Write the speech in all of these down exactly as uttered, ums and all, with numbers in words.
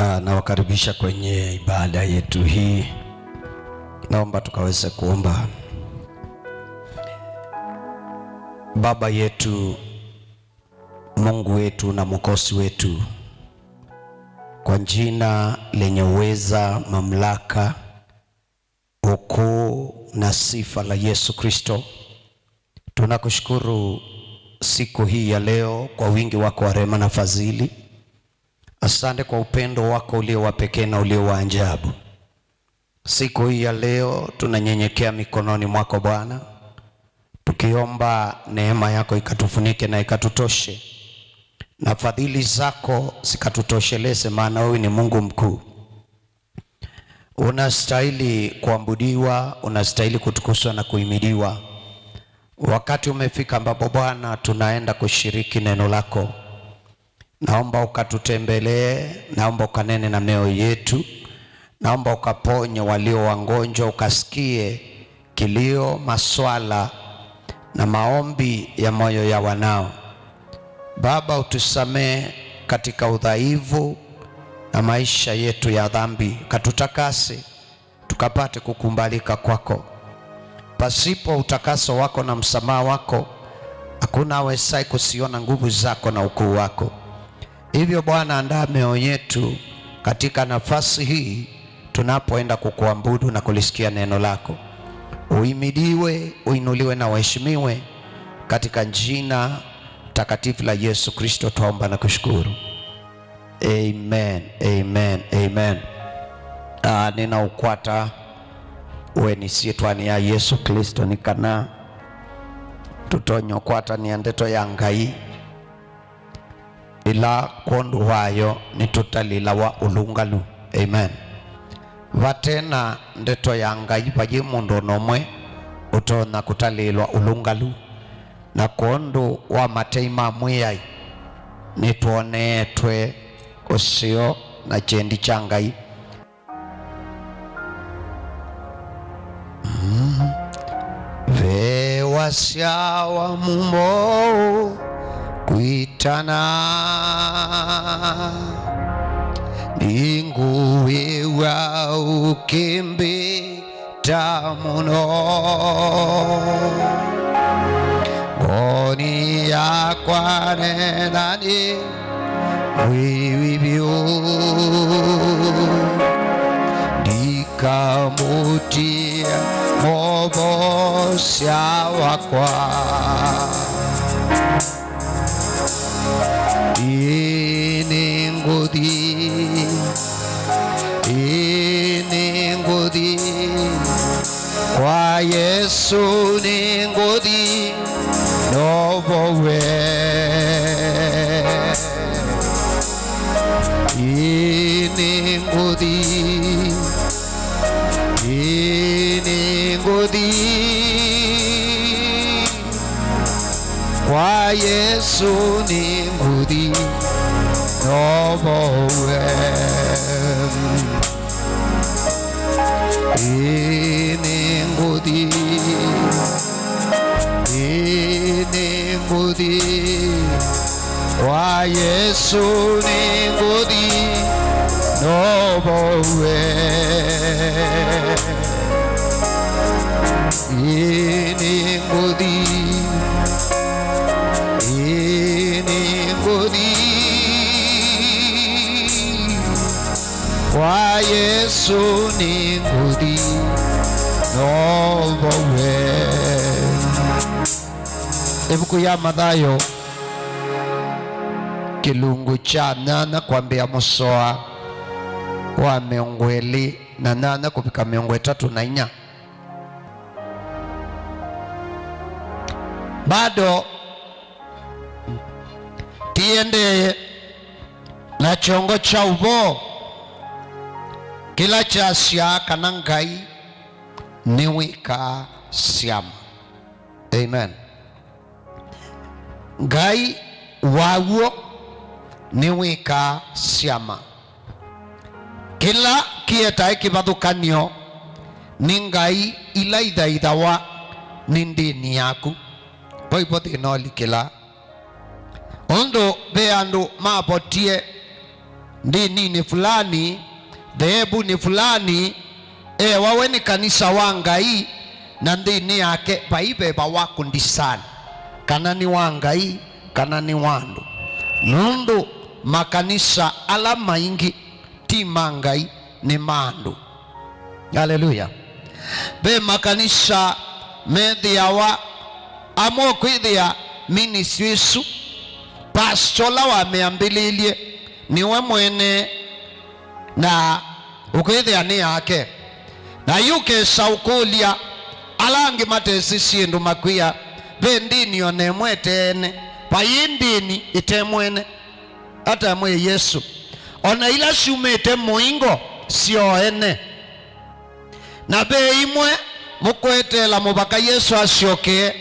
Ah, nawakaribisha kwenye ibada yetu hii. Naomba tukaweze kuomba. Baba yetu, Mungu wetu na Mwokozi wetu, kwa jina lenye uweza, mamlaka, ukuu na sifa la Yesu Kristo, tunakushukuru siku hii ya leo kwa wingi wako wa rehema na fadhili. Asante kwa upendo wako ulio wa pekee na ulio wa ajabu. Siku hii ya leo tunanyenyekea mikononi mwako Bwana, tukiomba neema yako ikatufunike na ikatutoshe, na fadhili zako zikatutosheleze, maana wewe ni Mungu mkuu. Unastahili kuabudiwa, unastahili kutukuzwa na kuhimidiwa. Wakati umefika ambapo Bwana tunaenda kushiriki neno lako. Naomba ukatutembelee, naomba ukanene na mioyo yetu, naomba ukaponye walio wagonjwa, ukasikie kilio, maswala na maombi ya moyo ya wanao. Baba, utusamehe katika udhaifu na maisha yetu ya dhambi, katutakase tukapate kukubalika kwako. Pasipo utakaso wako na msamaha wako, hakuna awezaye kusiona nguvu zako na ukuu wako. Hivyo Bwana, andaa mioyo yetu katika nafasi hii tunapoenda kukuabudu na kulisikia neno lako. Uhimidiwe, uinuliwe na uheshimiwe, katika jina takatifu la Yesu Kristo twaomba na kushukuru. Amen, amen, amen. Ah, nĩnaũkwata ũeni syĩtwanĩ ya Yesũ Klĩsto nĩ kana tũtonye ũkwatanĩa ndeto ya Ngai, ĩla kwondũ wayo nĩtũtalĩlawa ũlũngalu. Amen. Vate na ndeto ya Ngai, vayĩ mũndũ o na ũmwe ũtonya kũtalĩlwa ũlũngalu. Na kwondũ wa matei ma Mwĩai, nĩtwoneetwe ũseo na kyendi kya Ngai. Mm. Ve wasya wa mumo kwitana, nĩngũwĩw'a ũkĩmbĩ ta mũno. Ngoonĩ yakwa nena nĩ mwĩwi vyũ, ndikamũtia Mwovosya wakwa. Ĩĩ nĩngũthi, ĩĩ nĩngũthi, kwa Yesũ nĩngũthi, novowe. Ĩĩ nĩngũthi, ĩĩ nĩngũthi, kwa Yesũ nĩngũthi, novowe. Ĩĩ nĩngũthi, ĩĩ nĩngũthi, kwa Yesũ nĩngũthi, novowe. Ĩĩ nĩngũthi, ĩĩ nĩngũthi, kwa Yesũ nĩngũthi, novowe. Ĩvuku ya Mathayo, kĩlungu kya nyanya, kwambĩa mũsoa wa mĩongo ĩlĩ na nyanya kũvika mĩongo ĩtatũ na inya. Bado tiendee na kyongo kya ũvoo kĩla kyasyaa kana Ngai nĩwĩkaa syama. Amen. Ngai wa w'o nĩwĩkaa syama. Kĩla kĩetae kĩvathũkany'o nĩ ngai ila ithaithawa nĩ ndĩni yaku. Vau vo thĩna ũlikĩlaa. Ũndũ ve andũ mavotie ndininĩ fulani, dheebunĩ fulani, eewa we nĩ kanisa wa Ngai, na nthĩnĩ yake vai veva wa kũndisani kana nĩ wa Ngai kana nĩ wa andũ, nũndũ makanisa ala maingĩ ti ma Ngai, nĩ ma andũ. Aleluya. Ve makanisa methĩawa amwe ũkwĩthĩa ministry ĩsu, pastor ũla wamĩambĩlĩilye nĩwe mwene, na ũkwĩthĩa nĩ yake. Na yu ũkesa ũkũlya ala angĩ matesĩ syĩndũ makwĩa, ve ndini o na ĩmwe ĩteene, vai ndini ĩte mwene. Ata mwĩ Yesũ, o na ila syumĩte mũingo syo ene. Na ve imwe mũkweteela mũvaka Yesũ asyokee,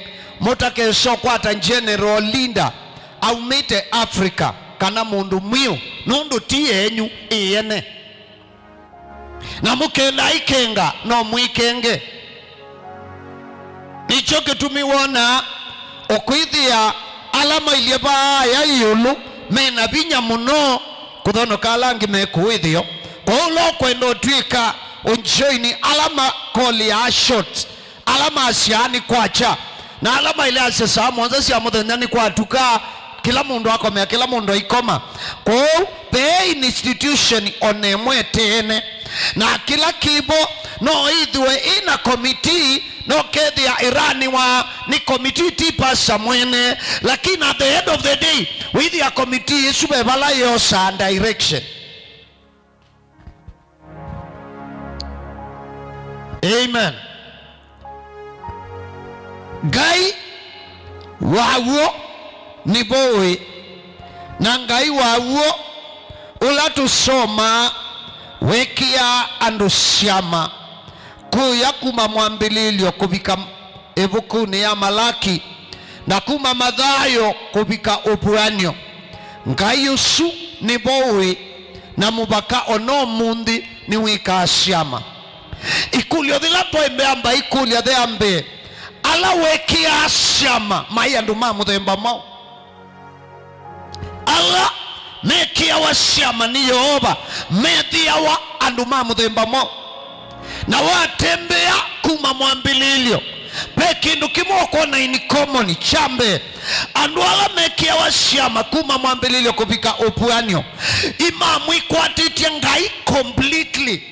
mũtakesa ũkwata general leader aumĩte Africa, kana mũndũ mwiũ, nũndũ ti yenyu, ĩ ene. Na mũkenda aikenga, no mwĩkenge. Nĩkyo kĩtumi wonaa ũkwĩthĩa ala mailyĩ vaaya ĩũlũ me na vinya mũno kũthonoka ala angĩ me kũũ ĩtheo. Kwoou ũla ũkwenda ũtw'ĩka ũnjoini ala makolĩaa shot, ala masyaa nĩ kwakya, na ala mailĩ asya saa mũonza sya mũthenya nĩ kwatuka, kĩla mũndũ akomea, kĩla mũndũ aikoma. Kwoou ve institution o na ĩmwe ĩteene, na kĩla kĩvo no ĩthĩwe ĩ na committee, no kethĩa ĩraniwa nĩ committee, ti pasa mwene. Lakini at the end of the day, wĩthĩa committee ĩsu ve vala yosaa direction. Amen. Ngai wa w'o nĩ vo ũĩ, na Ngai wa w'o ũla tũsomaa wekĩaa andũ syama kũya kuma mwambĩlĩĩlyo kũvika ĩvukunĩ ya Malaki, na kuma Mathayo kũvika Ũvuan'yo. Ngai ũsu nĩ vo ũĩ, na mũvaka o na ũmũnthĩ nĩwĩkaa syama. Ĩkũlyo yĩla twaĩmbĩa mbaĩ kũlya ya mbee, ala wekĩaa syama maĩ andũ ma mũthemba mwaũ? Ala mekĩawa syama nĩ Yeova methĩawa andũ ma mũthemba mwaũ? Na watembea kuma mwambĩlĩĩlyo, ve kĩndũ kĩmwe ũkwona in common. Kya mbee, andũ ala mekĩawa syama kuma mwambĩlĩĩlyo kũvika ũvuan'yo, imamwĩkwatĩtye Ngai completely.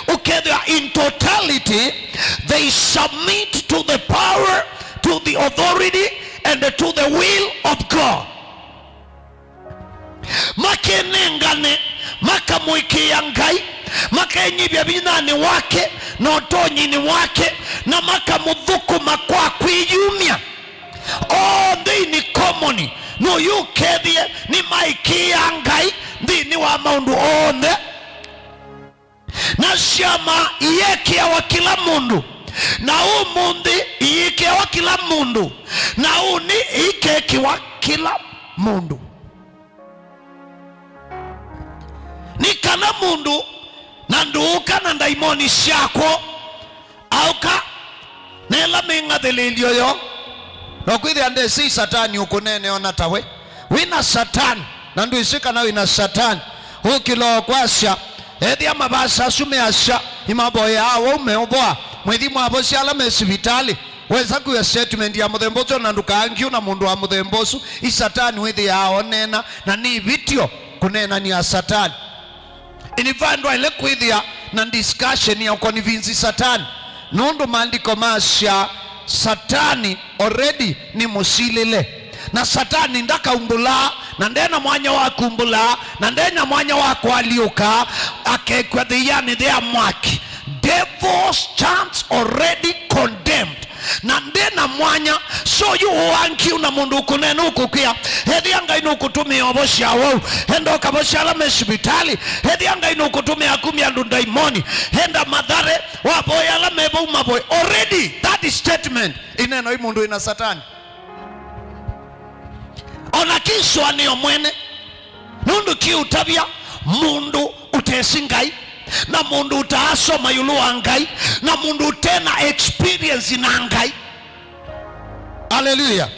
Ũkethĩa in totality, they submit to the power, to the authority, and to the will of God. Makenengane, makamũĩkĩĩa Ngai, makenyivya vinyanĩ wake na ũtonyinĩ wake, na makamũthũkũma kwa kwĩyumya, onthe in common. Nũyũkethĩe nĩmaĩkĩĩaa Ngai nthĩnĩ wa maũndũ onthe. Na syama iĩkĩawa kĩla mũndũ, na ũmũnthĩ iĩkĩawa kĩla mũndũ, na ũnĩ ikekĩwa kĩla mũndũ. Nĩ kana mũndũ na ndũũka na ndaimoni syakwo, aũka na ĩla mĩng'athĩlĩlyo yo. No kwĩthĩa ndesĩ Satani ũkũneenea o na tawe. Wĩ na Satani, na ndwĩsĩ kana wĩ na Satani. Ũkĩla o kwasya, ethĩa mavasa asu measya, imavoyaa wau meũvoa, mwĩthi mwavosya ala me sivitalĩ. Wesa kwĩa statement ya mũthemba ũsu, na ndũkaangiu na mũndũ wa mũthemba ũsu. I Satani wĩthĩaa oneena, na nĩ ivĩtyo kũneenany'a Satani. Ĩndĩ vai ndwaĩle kwĩthĩa na discussion ya ũconvince Satani, nũndũ maandĩko masya Satani already nĩ mũsilĩle. Na Satani ndakaumbũlaa, na nde na mwanya wa kumbũlaa, na nde na mwanya wa kũalyũka akekw'a thĩianĩ ya mwaki. Devil stands already condemned. Na ndĩ na mwanya, so yu ũangiu na mũndũ ũkũneena ũkũkwĩa, ethĩa Ngai nũkũtũmĩa ũvosya wau, enda ũkavosya ala me sivitalĩ, ethĩa Ngai nũkũtũmĩa kumya andũ ndaimoni, enda Mathare, wavoya ala me vau mavoe. Already, that is statement. Ĩneno ĩ mũndũ wĩ na Satani. O na kĩsũanĩo mwene, nũndũ kĩũtavya mũndũ ũtesĩ Ngai, na mũndũ ũtaasoma ĩũlũ wa Ngai, na mũndũ ũte na experience na Ngai. Aleluya!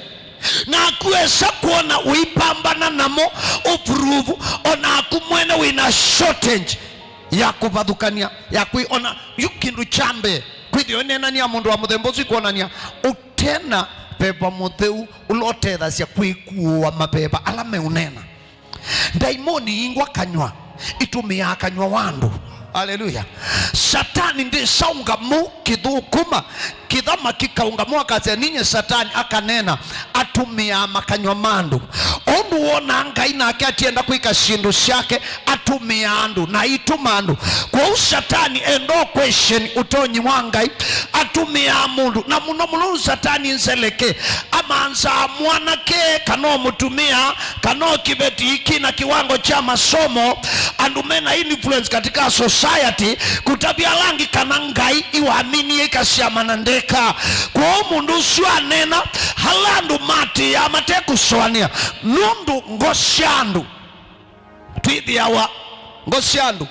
Naku esa kwona ũipambana namo, ũvuruvu, o naku mwene wĩna shortage ya kũvathũkany'a, ya kwĩ, ona yu kĩndũ kya mbee, kwĩthĩwa neenania mũndũ wa mũthemba ũsu, kwonania ũtena Veva Mũtheu ũla ũtethasya kwĩkuũa maveva ala meũneena. Ndaimoni ingwa kanyw'a, itũmĩaa kanyw'a wa andũ. Aleluya. Satani ndĩsaũngamũ kĩthũkũma, kĩthama kĩkaũngamũ akasya, "Ninye Satani," akaneena, atũmĩaa makanyw'a ma andũ. Ũndũ wonaa Ngai nake atienda kwĩka syĩndũ syake, atũmĩaa andũ na aitũma andũ. Kwoou Satani enda question ũtonyi wa Ngai, atũmĩaa mũndũ, na mũno mũno Satani nzeleke, amanzaa mwanake kana o mũtumĩa kana o kĩveti kĩna kĩwango kya masomo, andũ mena influence katika society, kũtavya ala angĩ kana Ngai iwaminie ikasyama na ndeka. Kwoou mũndũ ũsu aneena, ala andũ matĩĩaa matekũsũanĩa, nũndũ ngo sya andũ twĩthĩawa, ngo sya andũ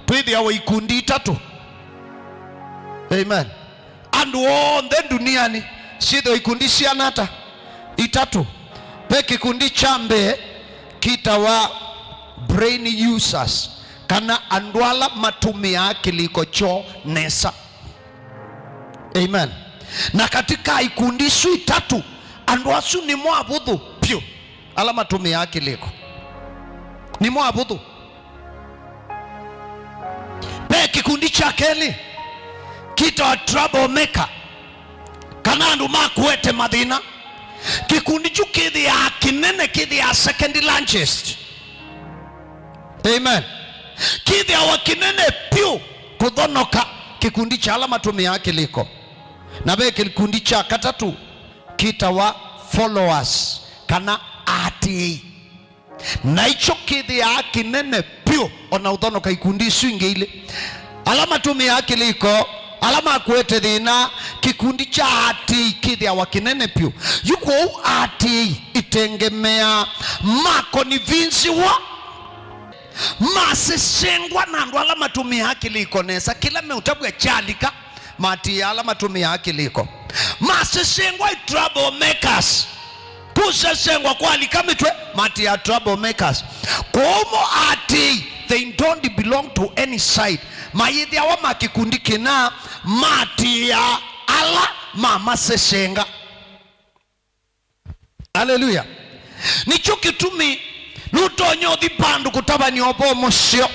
twĩthĩawa ikundi itatũ. Amen. Andũ onthe nduniani syĩthĩwa ikundi syana ata? Itatũ. Ve kĩkundi kya mbee kĩtawa brain users, kana andũ ala matũmĩaa kĩlĩko kyoo nesa. Amen. Na katika ikundi isu itatũ, andũ asu nĩmo avũthũ vyũ, ala matũmĩaa kĩlĩko. Nĩmo avũthũ. Ve kĩkundi kya kelĩ kĩtawa trouble maker, kana andũ ma kũete mathĩna. Kĩkundi kyu kĩthĩaa kĩnene, kĩthĩaa second largest. Amen. Kĩthĩawa kĩnene vyũ kũthonoka kĩkundi kya ala matũmĩaa kĩlĩko. Na ve kĩkundi kya katatũ kĩtawa followers, kana aatĩĩi. Na ikyo kĩthĩaa kĩnene vyũ o na ũthonoka ikundi isu ingĩ ilĩ. Ala matũmĩaa kĩlĩko, ala makũete thĩna, kĩkundi kya aatĩĩi kĩthĩawa kĩnene vyũ. Yu kwoou aatĩĩi itengemeaa makonivinziwa, masesengwa na andũ ala matũmĩaa kĩlĩko nesa, kĩla meũtavw'a kyalika, maatĩĩa ala matũmĩaa kĩlĩko. Masesengwa i trouble makers. Kũsesengwa kwalika mĩtwe, maatĩĩa trouble makers. Kwoou mo aatĩĩi, they don't belong to any side. Mayĩthĩawa ma kĩkundi kĩna, maatĩĩa ala mamasesenga. Aleluya. Nĩkyo kĩtumi nũtonya ũthi vandũ kũtavany'a ũvoo mũseo,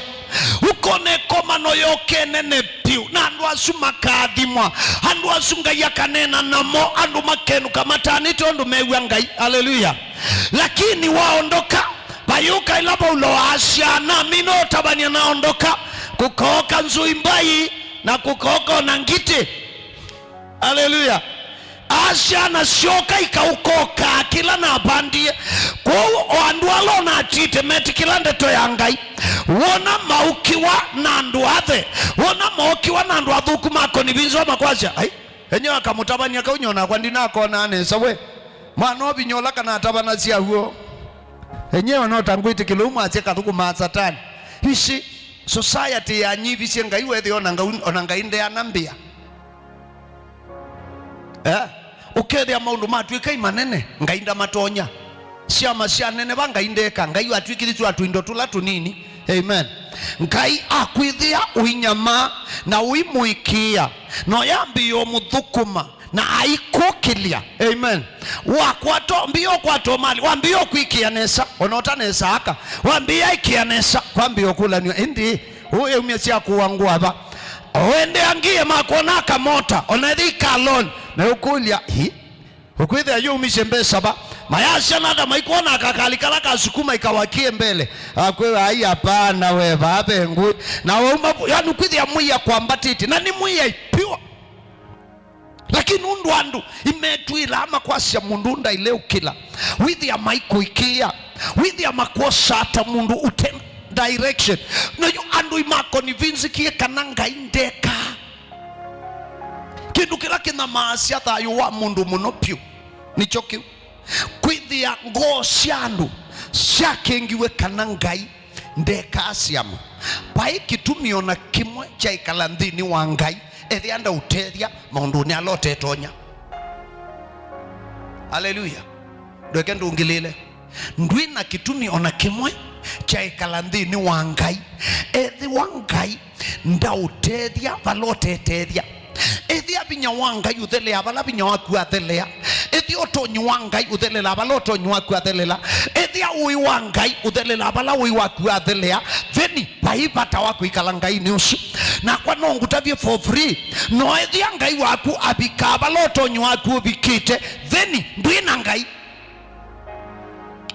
ũkona ĩkomano yoka ĩnene vyũ, na andũ asu makaathimwa, andũ asu Ngai akaneena namo, andũ makenũka matanĩte ũndũ mew'a Ngai. Aleluya. Lakini waondoka, vayũka ĩla Vaulo waasya, namina ũtavany'a naondoka, kũkooka nzũi mbai, na kũkooka o na ngitĩ. Aleluya. Asya nasyoka ikaũkokaa kĩla navandie. Kwoou o andũ ala ũnatĩte metĩkĩla ndeto ya Ngai, wona maũkiwa na andũ athe, wona mookiwa na andũ athũku makonivinzwa makwasya, "Ai, enyewe akamũtavany'a kau nyonakwa ndinakonaa nesa we. Mwana ũvinya ũla kanatavanasya w'o. Enyewe no ta ngwĩtĩkĩla ũu mwasya kathũkũmaa Satani." Ici, society yanyivisye Ngai, wethĩa ona Ngai, ona Ngai ndeana mbĩa. Eh? Ũkethĩa maũndũ matw'ĩka i manene, Ngai ndamatonya. Syama syaneneva, Ngai ndeka. Ngai atw'ĩkĩthisye o tũindo tũla tũnini. Amen. Ngai akwĩthĩa ũinyamaa na ũimũĩkĩĩa, na ũyambĩĩa ũmũthũkũma na aikũkĩlya. Amen. Wakwata, wambĩĩa ũkwata ũmali, wambĩĩa ũkwĩkĩa nesa, ona ũta nesa aka, wambĩĩa ĩkĩa nesa, kwambĩĩa ũkũlanw'a, ĩndĩ ũyĩumya sya kũa ngũa va? Wende angĩe makwona kamota, ona ĩthĩ ikaloni, na ũkũlya, "Hi? Ũkwĩthĩa yũumisye mbesa va?" Mayasya nata maikwona akakali kala kasukuma ikawakie mbele. Akwĩwa, "Ai, hapana, we, vaa ve ngũĩ." Na wauma vu, yani, kwĩthĩa mwĩia kwambatĩtye, na nĩ mwĩia ipiwa. Lakini ũndũ andũ imetw'ĩlaa makwasya mũndũ ndaile ũkĩla, wĩthĩa maikũĩkĩĩa, wĩthĩa makwosaa ta mũndũ ũte direction. Na yu andũ imakonivinzikie kana Ngai ndekaa. Kĩndũ kĩla kĩnyamaasya thayũ wa mũndũ mũno vyũ nĩkyo kĩu, kwĩthĩa ngoo sya andũ syakĩngiwe kana Ngai ndekaa syama. Vai kĩtumi o na kĩmwe kyaĩkala nthĩnĩ wa Ngai ethĩa ndaũtethya maũndũnĩ ala ũtetonya. Aleluya. Ndweke ndũngĩlĩle. Ndwĩ na kĩtumi o na kĩmwe kya ĩkala nthĩnĩ wa Ngai. Ethĩwa Ngai ndaũtethya vala ũtetethya, ethĩa vinya wa Ngai ũthelea vala vinya waku athelea, ethĩa ũtonyi wa Ngai ũthelelaa vala ũtonyi waku athelela, ethĩa ũĩ wa Ngai ũthelelaa vala ũĩ waku athelea, then vai vata wa kwĩkala Ngainĩ ũsu. Nakwa no ngũtavye for free, no ethĩa Ngai waku avikaa vala ũtonyi waku ũvikĩte, then ndwĩ na Ngai.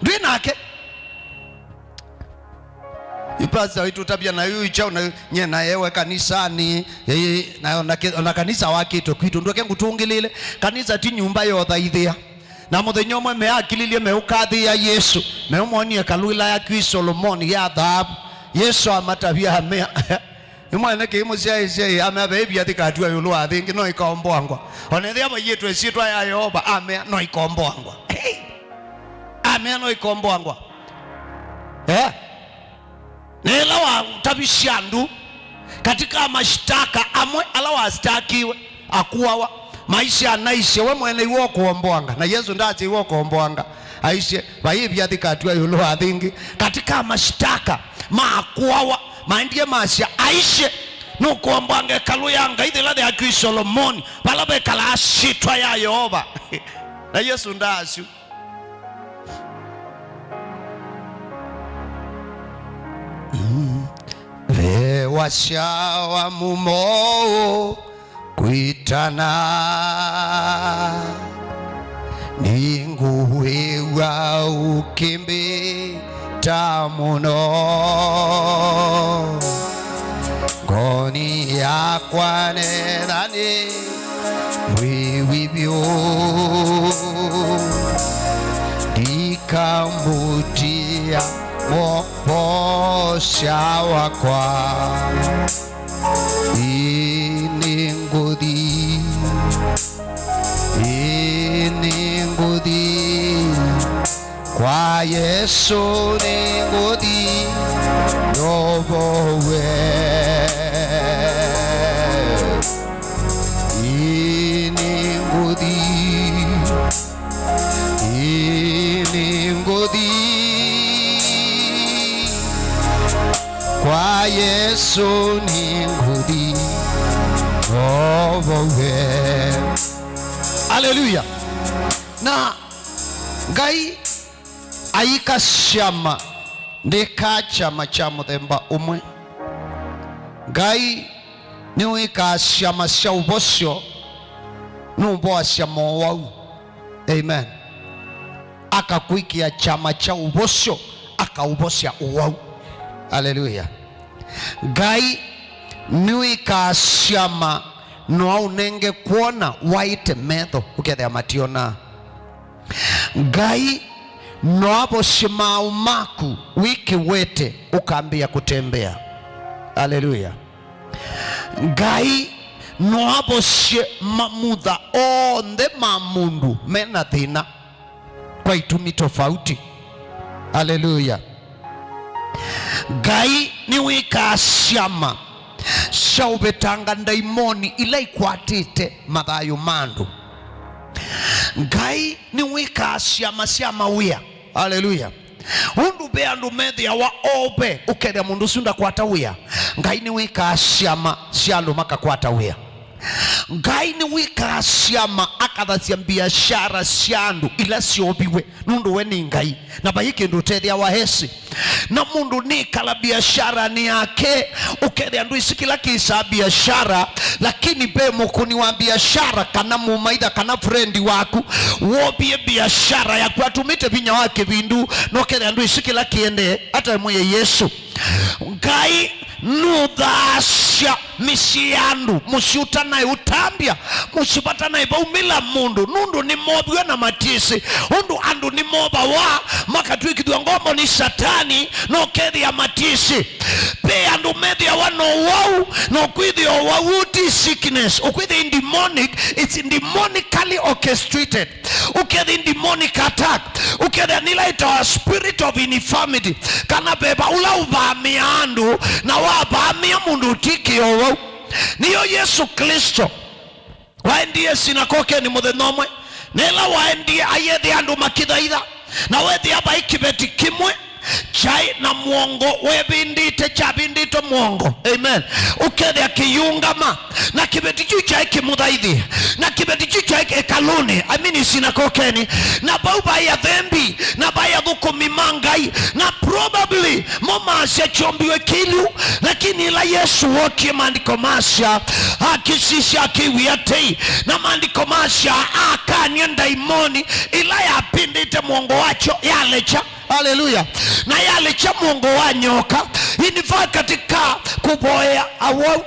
Ndwĩ nake. Yu pastor waitũ ũtavya na yu ikyau na nye naewe kanisanĩ, ĩĩ, na ona ke-, ona kanisa wakĩtwe kwitũ. Ndweke ngũtũngĩlĩle. Kanisa ti nyũmba ya ũthaithĩa. Na mũthenya ũmwe meakililye meũkathĩĩa Yesũ, meũmwonie ĩkalũ ĩla yakwie Solomoni ya thaavu. Yesũ amatavya amea, nĩmwene kĩĩ mũsyaĩĩsye ĩ? Amea, ve ĩvia thikatw'a ĩũlũ wa thĩ ĩngĩ, no ĩkaomboangwa. O na ethĩa vaiĩtwe ĩsyĩtwa ya Yeova, amea, no ĩkomboangwa. Hey! Amea, no ĩkomboangwa. Eh? Na ĩla watavisye andũ katika mashtaka amwe ala wastakiwe, akuawa, maisye anaisye, we mwene iwe ũkũomboanga. Na Yesũ ndasye iwe ũkomboanga. Aisye, vai ĩvia thikatw'a ĩũlũ wa thĩ ĩngĩ. Katika mashtaka ma akuawa, maendie masya, aisye, nũkomboanga ĩkalũ ya Ngai yĩla yaakiwe Solomoni, vala vekalaa syĩtwa ya Yeova. Na Yesũ ndaasyu. Mm. Ve wasya wa mumo kwĩtana, nĩngũwĩw'a ũkĩmbĩta mũno. Ngoonĩ yakwa netha nĩ mwĩwi vyũ, ndikamũtia Mwovosya wakwa. Ĩĩ nĩngũthi, ĩĩ nĩngũthi, kwa Yesũ nĩngũthi, ndovowe. Ĩĩ nĩngũthi, ĩĩ nĩngũthi, kwa Yesũ nĩngũthi, ndovowe. Aleluya. Na Ngai aika syama, ndĩkaa kyama kya mũthemba ũmwe. Ngai nĩwĩkaa syama sya ũvosyo, nũmboasya mowau. Amen. Akakwĩkĩa kyama kya ũvosyo, akaũvosya ũwau. Aleluya. Ngai nĩwĩkaa syama, no aũnenge kwona waĩte metho, ũkethĩa mationaa. Ngai no avosye maaũ maku wĩ kĩwete, ũkambĩĩa kũtembea. Aleluya. Ngai no avosye mamutha onthe ma mũndũ me na thĩna kwa itumi tofauti. Aleluya. Ngai nĩwĩkaa syama sya ũvetanga ndaimoni ila ikwatĩte mathayũ ma andũ. Ngai nĩwĩkaa syama sya mawĩa. Aleluya. Ũndũ ve andũ methĩawa ove, ũkethĩa mũndũ ũsu ndakwata wĩa. Ngai nĩwĩkaa syama sya andũ makakwata wĩa. Ngai nĩwĩkaa syama akathasya mbiasyara sya andũ ila syoviwe, nũndũ we nĩ Ngai, na vai kĩndũ ũtethĩawa esĩ. Na mũndũ nĩkala biasharanĩ yake, ũkethĩa ndwĩsĩ kĩla kĩsaa biashara, lakini ve mũkũni wa biashara, kana mũmaitha, kana friend waku wovie biashara yaku, atũmĩte vinya wa kĩvindu, na ũkethĩa ndwĩsĩ kĩla kĩendee, ata mwĩe Yesũ. Ngai nũthaasya mĩsyĩ ya andũ, mũsyĩ ũtanaĩ ũtambya, mũsyĩ vatanaĩ vaumĩla mũndũ, nũndũ nĩmoviwe na matyĩsĩ, ũndũ andũ nĩmovawa, makatw'ĩkĩthw'a ngombo nĩ Satani, na ũkethĩa matyĩsĩ. Ve andũ methĩawa na ũwau, na ũkwĩthĩa ũwau ũũ ti sickness, ũkwĩthĩa demonic, it's demonically orchestrated. Ũkethĩa demonic attack, ũkethĩa nĩla ĩtawa spirit of infirmity, kana veva ũla ũvaamĩaa andũ, na wavaamĩa mũndũ ũtikĩe ũwau. Nĩyo Yesũ Klĩsto waendie sinakokenĩ mũthenya ũmwe, Na ĩla waendie, ayĩthĩa andũ makĩthaitha, na wethĩa vai kĩveti kĩmwe kyaĩ na mũongo wevĩndĩte, kyavĩndĩtwe mũongo. Amen. Ũkethĩa kĩyũngama, na kĩveti kyu kyaĩ kĩmũthaithi, na kĩveti kyu kyaĩ ĩkalũnĩ, I mean, sinakokeni. Na vau vaĩ athembi, na vaĩ athũkũmi ma Ngai, na probably mo maasya kyombiwe kĩlyu, lakini ĩla Yesũ wokie, maandĩko maasya, akĩsisya, akĩw'ĩa tei, na maandĩko maasya, akany'a ndaimoni ĩla yapĩndĩte mũongo wakyo, yalekya. Haleluya. Na yalekya mũongo wa nyoka. In fact, katika kũvoya awau,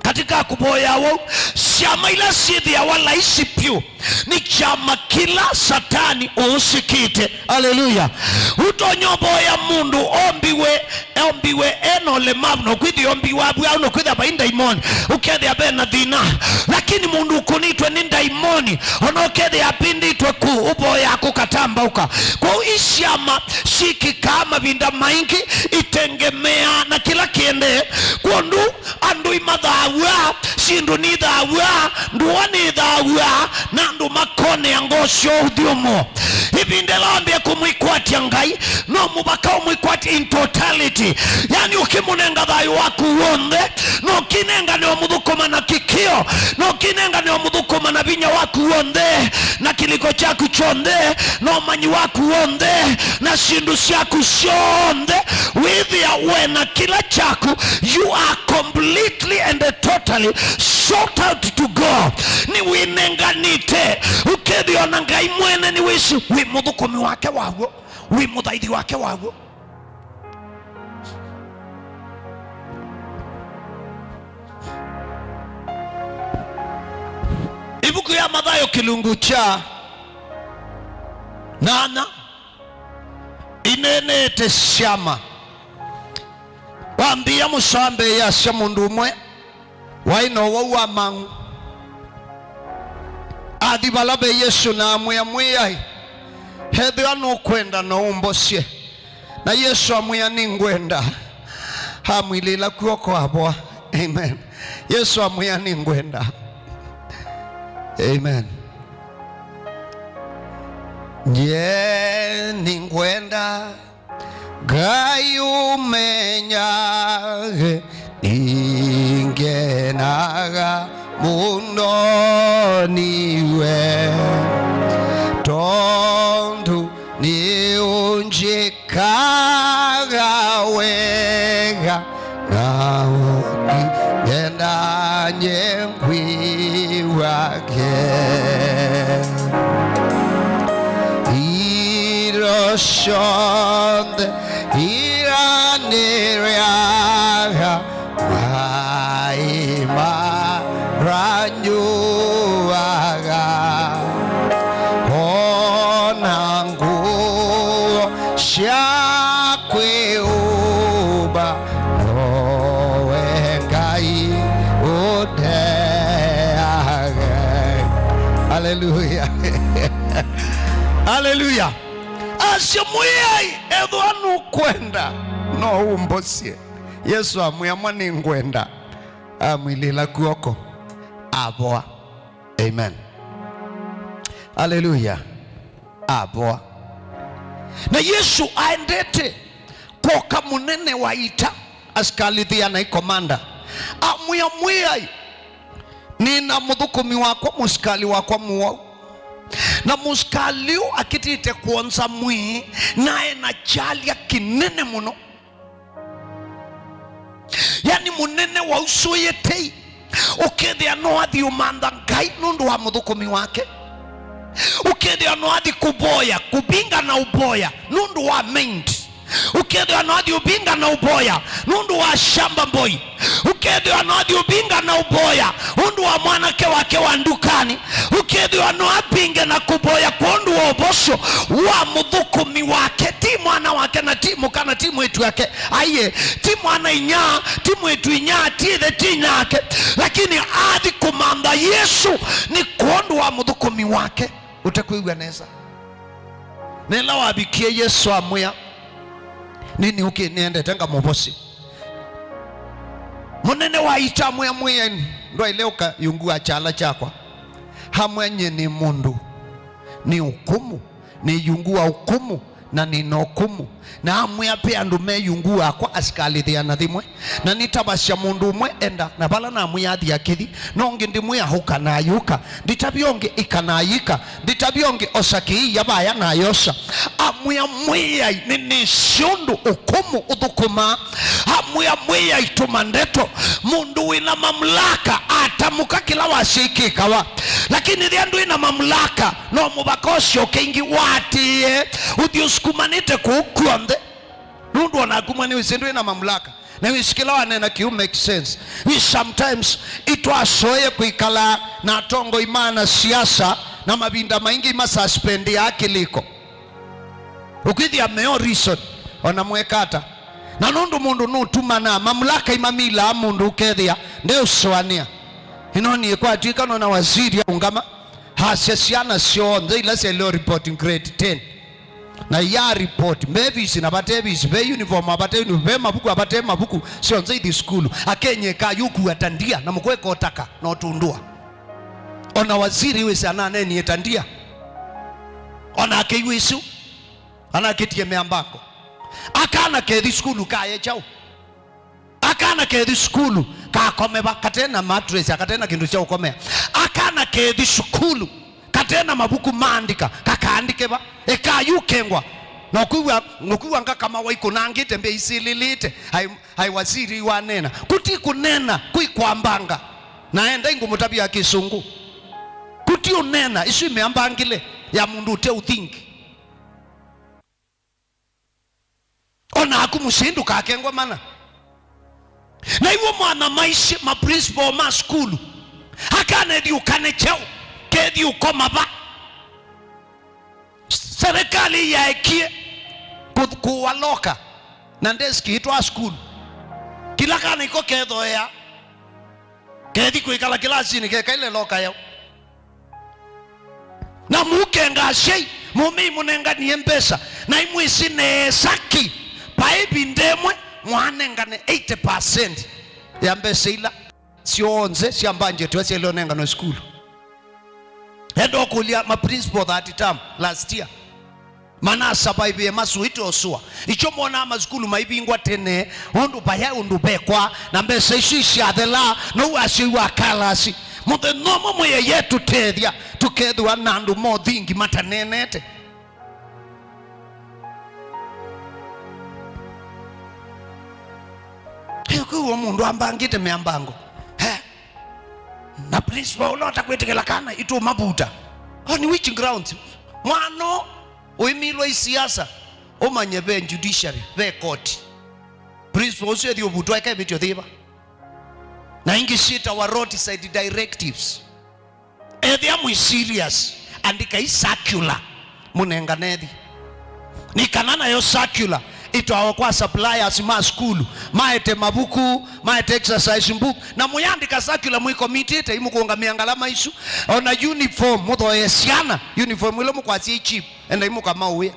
katika kũvoya awau, syama ila syĩthĩawa laisi vyũ nĩ kyama kĩla Satani ũũsĩkĩte. Haleluya. Ũtonya ũvoya mũndũ ombiwe, ombiwe e na ũlemavu, no kwĩthĩa ombiwe avw'au, no kwĩthĩa vai ndaimoni, ũkethĩa ve na thĩna. Lakini mũndũ ũkũnĩtwe nĩ ndaimoni, ona ũkethĩa apĩndĩtwe kũ, ũvoyaa kũkatambaũka. Kwoou isyama syĩkĩkaa mavinda maingĩ itengemeaa na kĩla kĩendee. Kwondũ andũ imathaaw'a, syĩndũ nithaaw'a, ndũa nithaaw'a, na andũ makonea ngoo syoo ũthyũmũo. Ĩvinda ĩla wambĩĩa kũmwĩkwatya Ngai, no mũvaka ũmwĩkwatye in totality. Yani, ũkĩmũnenga thayũ waku w'onthe, na ũkĩnengane ũmũthũkũma na kĩkĩo, na ũkĩnengane ũmũthũkũma na vinya waku w'onthe, na kĩlĩko kyaku kyonthe, na ũmanyi waku w'onthe, na syĩndũ syaku syonthe, wĩthĩa we na kĩla kyaku, you are completely and totally sold out to God. Nĩwĩnenganĩte, ũkethĩa ona Ngai mwene nĩwĩsĩ wĩ mũthũkũmi wake waw'o, wĩ mũthaithi wake waw'o. Ĩvuku ya Mathayo kĩlungu kya nana ĩneenete syama. Wambĩĩa mũsoa mbee yasya mũndũ ũmwe waĩ na ũwau wa mang'u. Athi vala ve Yesũ na amwĩa, "Mwĩai, ethĩwa nũkwenda, no ũmbosye." Na Yesũ amwĩa, "Nĩngwenda." Amwilĩĩla kw'oko, avoa. Amen. Yesũ amwĩa, "Nĩngwenda." Amen. Nye nĩngwenda. Ngai ũmenyage, nĩngenaga mũno nĩwe, tondũ nĩũnjĩkaga wega, na ũkĩnyenda nye ngwĩw'a Indo syonthe iranĩrĩaga, maĩ maranyuaga, ona nguo sya kwĩũmba, nowe Ngai ũteage. Haleluya. Haleluya. Asya, "Mwĩai, ethĩwa nũkwenda, no ũmbosye." Yesũ amwĩa, "Mwa nĩngwenda." Amwilĩĩla kw'oko, avoa. Amen. Haleluya. Avoa. Na Yesũ aendete kwoka mũnene wa ita, asikalĩ three hundred commander, amwĩa, "Mwĩai, nĩ na mũthũkũmi wakwa, mũsikalĩ wakwa mũwau." Na mũsikalĩ ũũ akĩtĩte kwonza mwĩĩ, na e na kyalya kĩnene mũno. Yani, mũnene wausũĩe tei, ũkethĩa no athi ũmantha Ngai nũndũ wa mũthũkũmi wake. Ũkethĩa no athi kũvoya, kũvinga na ũvoya nũndũ wa maid. Ũkethĩa no athi ũvinga na ũvoya nũndũ wa shamba boy. Ũkethĩa no athi ũvinga na ũvoya nũndũ wa mwanake wake wa ndukani. Ũkethĩa no avinge na kũvoya kwondũ wa ũvosyo wa mũthũkũmi wake, ti mwana wake, na ti mũka, na ti mwĩĩtu wake. Aiye, ti mwana-inyia, ti mwĩĩtu-inyia, ti ĩthe, ti nyake. Lakini athi kũmantha Yesũ nĩ kwondũ wa mũthũkũmi wake ũte kwĩw'a nesa. Na ĩla wavikie, Yesũ amwĩa, "Nĩnĩũkĩe, nĩendete ngamũvosye." Mũnene wa ita amwĩa, "Mwĩai, ndwaĩle ũka ĩungu wa kyala kyakwa. Amwĩa, "Nyie nĩ mũndũ, nĩ ũkũmũ, nĩ yungu wa ũkũmũ, na nĩ na ũkũmũ." Na amwĩa, "Ve andũ me yungu wakwa, asikalĩ ĩana yĩmwe, na nĩtavasya mũndũ ũmwe enda, na vala namwĩa athi akĩthi, na ũngĩ ndĩmwĩa, 'Ũka,' na ayũka, ndĩtavya ũngĩ, 'Ĩka,' na ayĩka, ndĩtavya ũngĩ, 'Osa kĩia vaya,' na ayosa." Amwĩa, "Mwĩai, nĩnĩsĩ ũndũ ũkũmũ ũthũkũmaa." Amwĩa, "Mwĩai, tũma ndeto." Mũndũ wĩ na mamlaka atamũka, kĩla wasya ikĩkawa. Lakini ethĩa ndwĩ na mamlaka, no mũvaka ũsyoke ĩngĩ watĩĩe, ũthi ũsukumanĩte kũu kw'onthe. Nũndũ o naku mwene wĩsĩ ndwĩ na mamlaka. Na wĩsĩ kĩla waneena kĩu make sense. We sometimes itwasoea kwĩkala na atongoi ma na siasa, na mavinda maingĩ imasuspendiaa kĩlĩko. Ũkwĩthĩa meo reason, ona mweka ata. Na nũndũ mũndũ nũtumanaa, mamlaka imamilaa mũndũ ũkethĩa ndeũsũanĩa. Ĩno niĩ kwatw'ĩka nona waziri aũngama, asya syana syonthe ila syaĩle reporting grade ten. Na ya report, me visi na vate visi, ve uniform a vate uniform, ve mavuku a vate mavuku, syonthe ithi sukulu. Akenyeka yũkua ta ndia, na mũkweka ũtaka, no tũndũa. Ona waziri wĩsĩ ananenie ta ndia. Ona akĩiwĩsu, anakĩtie mĩambango. Akana kethi sukulu kaye kyaũ? Akana kethi sukulu, kakomeva, kate na mattress, kate na kĩndũ kya ũkomea. Akana kethi sukulu, kate na mavuku maandĩka, kakaandĩke va? Eka yu kengwa. Na ũkwĩw'a, ũkwĩw'a ngakama waikũnangĩte mbĩa isĩlĩlĩte. Ai, ai waziri wanena. Kuti kũnena, kwĩ kwambanga. Na enda ingũmũtavya kĩsũngũ. Kuti ũnena, isu imeambangile ya mũndũ ũte ũthingi. O naku mũsyai ndũkakengwe mana. Na iw'o mwana maisye ma principal ma sukulu, akanethi ũkane kyaũ, kethi ũkoma va? Serikali yaekie kũ-, kũwa loka na desk itwa sukulu. Kila kana iko kethoea, kethi kwĩkala kĩlasinĩ kekaile loka yao. Na mũkenga asyai, mũmĩi mũnenganie mbesa, na imwĩsĩ nesa ki, vai ĩvinda ĩmwe mwanengane eighty percent ya mbesa ila syonthe sya budget ĩla syaĩle ũnenganwe sukulu. Enda ũkũlya ma principal that term last year. Mana survive masũĩte ũsũa. Ikyo monaa masukulu maivingwa tene, ũndũ vaya ũndũ vekwa, na mbesa isu isyathela, no asyai wa kalasi. Mũthenya ũmwe Mwĩai etũtethya, tũkethĩwa na andũ mothingi mataneenete. Kwĩw'o mũndũ ambangĩte mĩambango. Eh? Na principal ũla ũtakwĩtĩkĩla kana itũmavuta. On which grounds? Mwana ũimilwa isiasa, ũmanye ve judiciary, ve koti. Principal ũsu ethi ũvutwa eka ĩvĩtyo thiva? Na ingĩ syĩtawa roadside directives. Ethĩa mwĩ serious, andĩkai circular, mũnengane thi. Nĩ kana nayo circular ĩtwawe kwa suppliers ma sukulu, maete mavuku, maete exercise book, na mũyandĩka circular mwĩkomitĩte, imũkũngamĩa ngalama isu. Ona uniform, mũthoe syana, uniform ĩla mũkwasya ĩ cheap, endai mũkamaũĩa.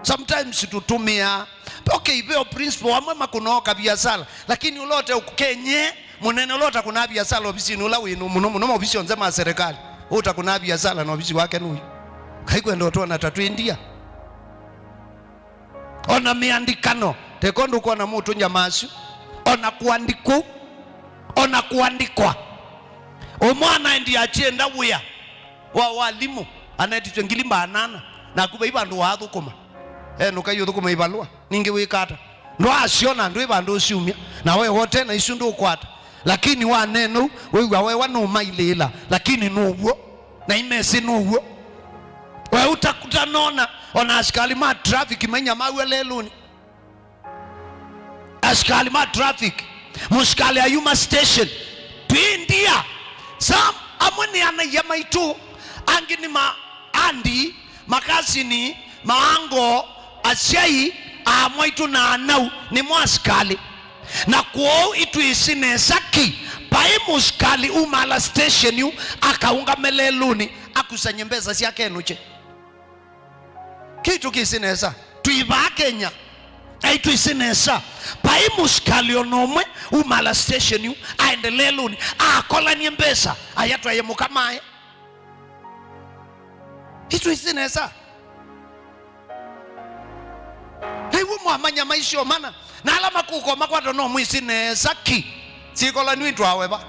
Sometimes tũtũmĩaa, okay, veo principal amwe makũnooka viasala, lakini ũla ũte ũkenye mũnene ũla ũtakũnaa viasala ovisinĩ ũla wĩ mũno mũno maovisi onthe ma serikali, ũtakũnaa viasala na ovisi wake nũyu. Kaikwenda ũtwona ta twĩ ndia. Ona mĩandĩkano, teko ndũkwona mũtũnja masu, ona kũandĩkũ, ona kũandĩkwa. Ũmwana endi akyenda wĩa wa walimũ, anetisye ngili mbaa nana, naku vai vandũ waathũkũma. Enũka iũthũkũma ivalũa, ningĩ wĩka ata? Ndwaasyona ndwĩ vandũ ũsyumya, na we wote na isu ndũkwata. Lakini wanena ũu, wĩw'a wewa nũmailĩĩla, lakini nũw'o, na imesĩ nũw'o. We ũta-, ũtanona, ona asikalĩ ma traffic mainyamaw'a lelũnĩ. Asikalĩ ma traffic, mũsikalĩ ayuma station, twĩ ndia. Some, amwe nĩ anaia maitũ, angĩ nĩ ma andi, makasini, maango, asyai, aa mwaitũ na anau, nĩmo asikalĩ. Na kwoou itwĩsĩ nesa ki, vai mũsikalĩ umaala station yu, akaũngame lelũnĩ, akusany'e mbesa syake enũkye. Kĩu tũkĩsĩ nesa. Twĩ vaa Kenya. Aitwĩsĩ nesa, vai mũsikali o na ũmwe umala station yu aendelee lũni, akolanie mbesa, aya twaye mũkamae. Itwĩsĩ nesa. Na iw'o mwamanya maisyo mana, na ala makũko makwata no mwĩsĩ nesa ki syĩkolanw'e itwawe va.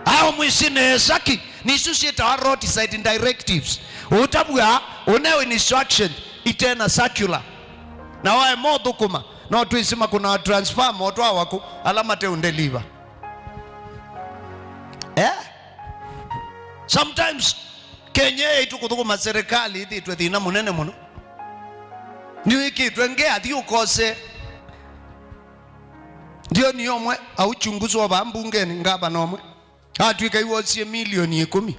Ao mwĩsĩ nesa ki, nĩsu syĩtawa roadside directives. Ũtavw'a, ũneo instruction, itena circular. Na waema ũthũkũma, no twĩsĩ makũnawa transfer motwawa kũ ala mateũndeliva. Eh? Sometimes Kenya yaitũ kũthũkũma serikali ĩthĩtwe thĩna mũnene mũno. Nĩwĩkĩtwe ngeathi ũkose. Ndio nĩ ũmwe auchunguzi wa vaa mbungeni, ngavana ũmwe atw'ĩka iwosie milioni ĩkũmi,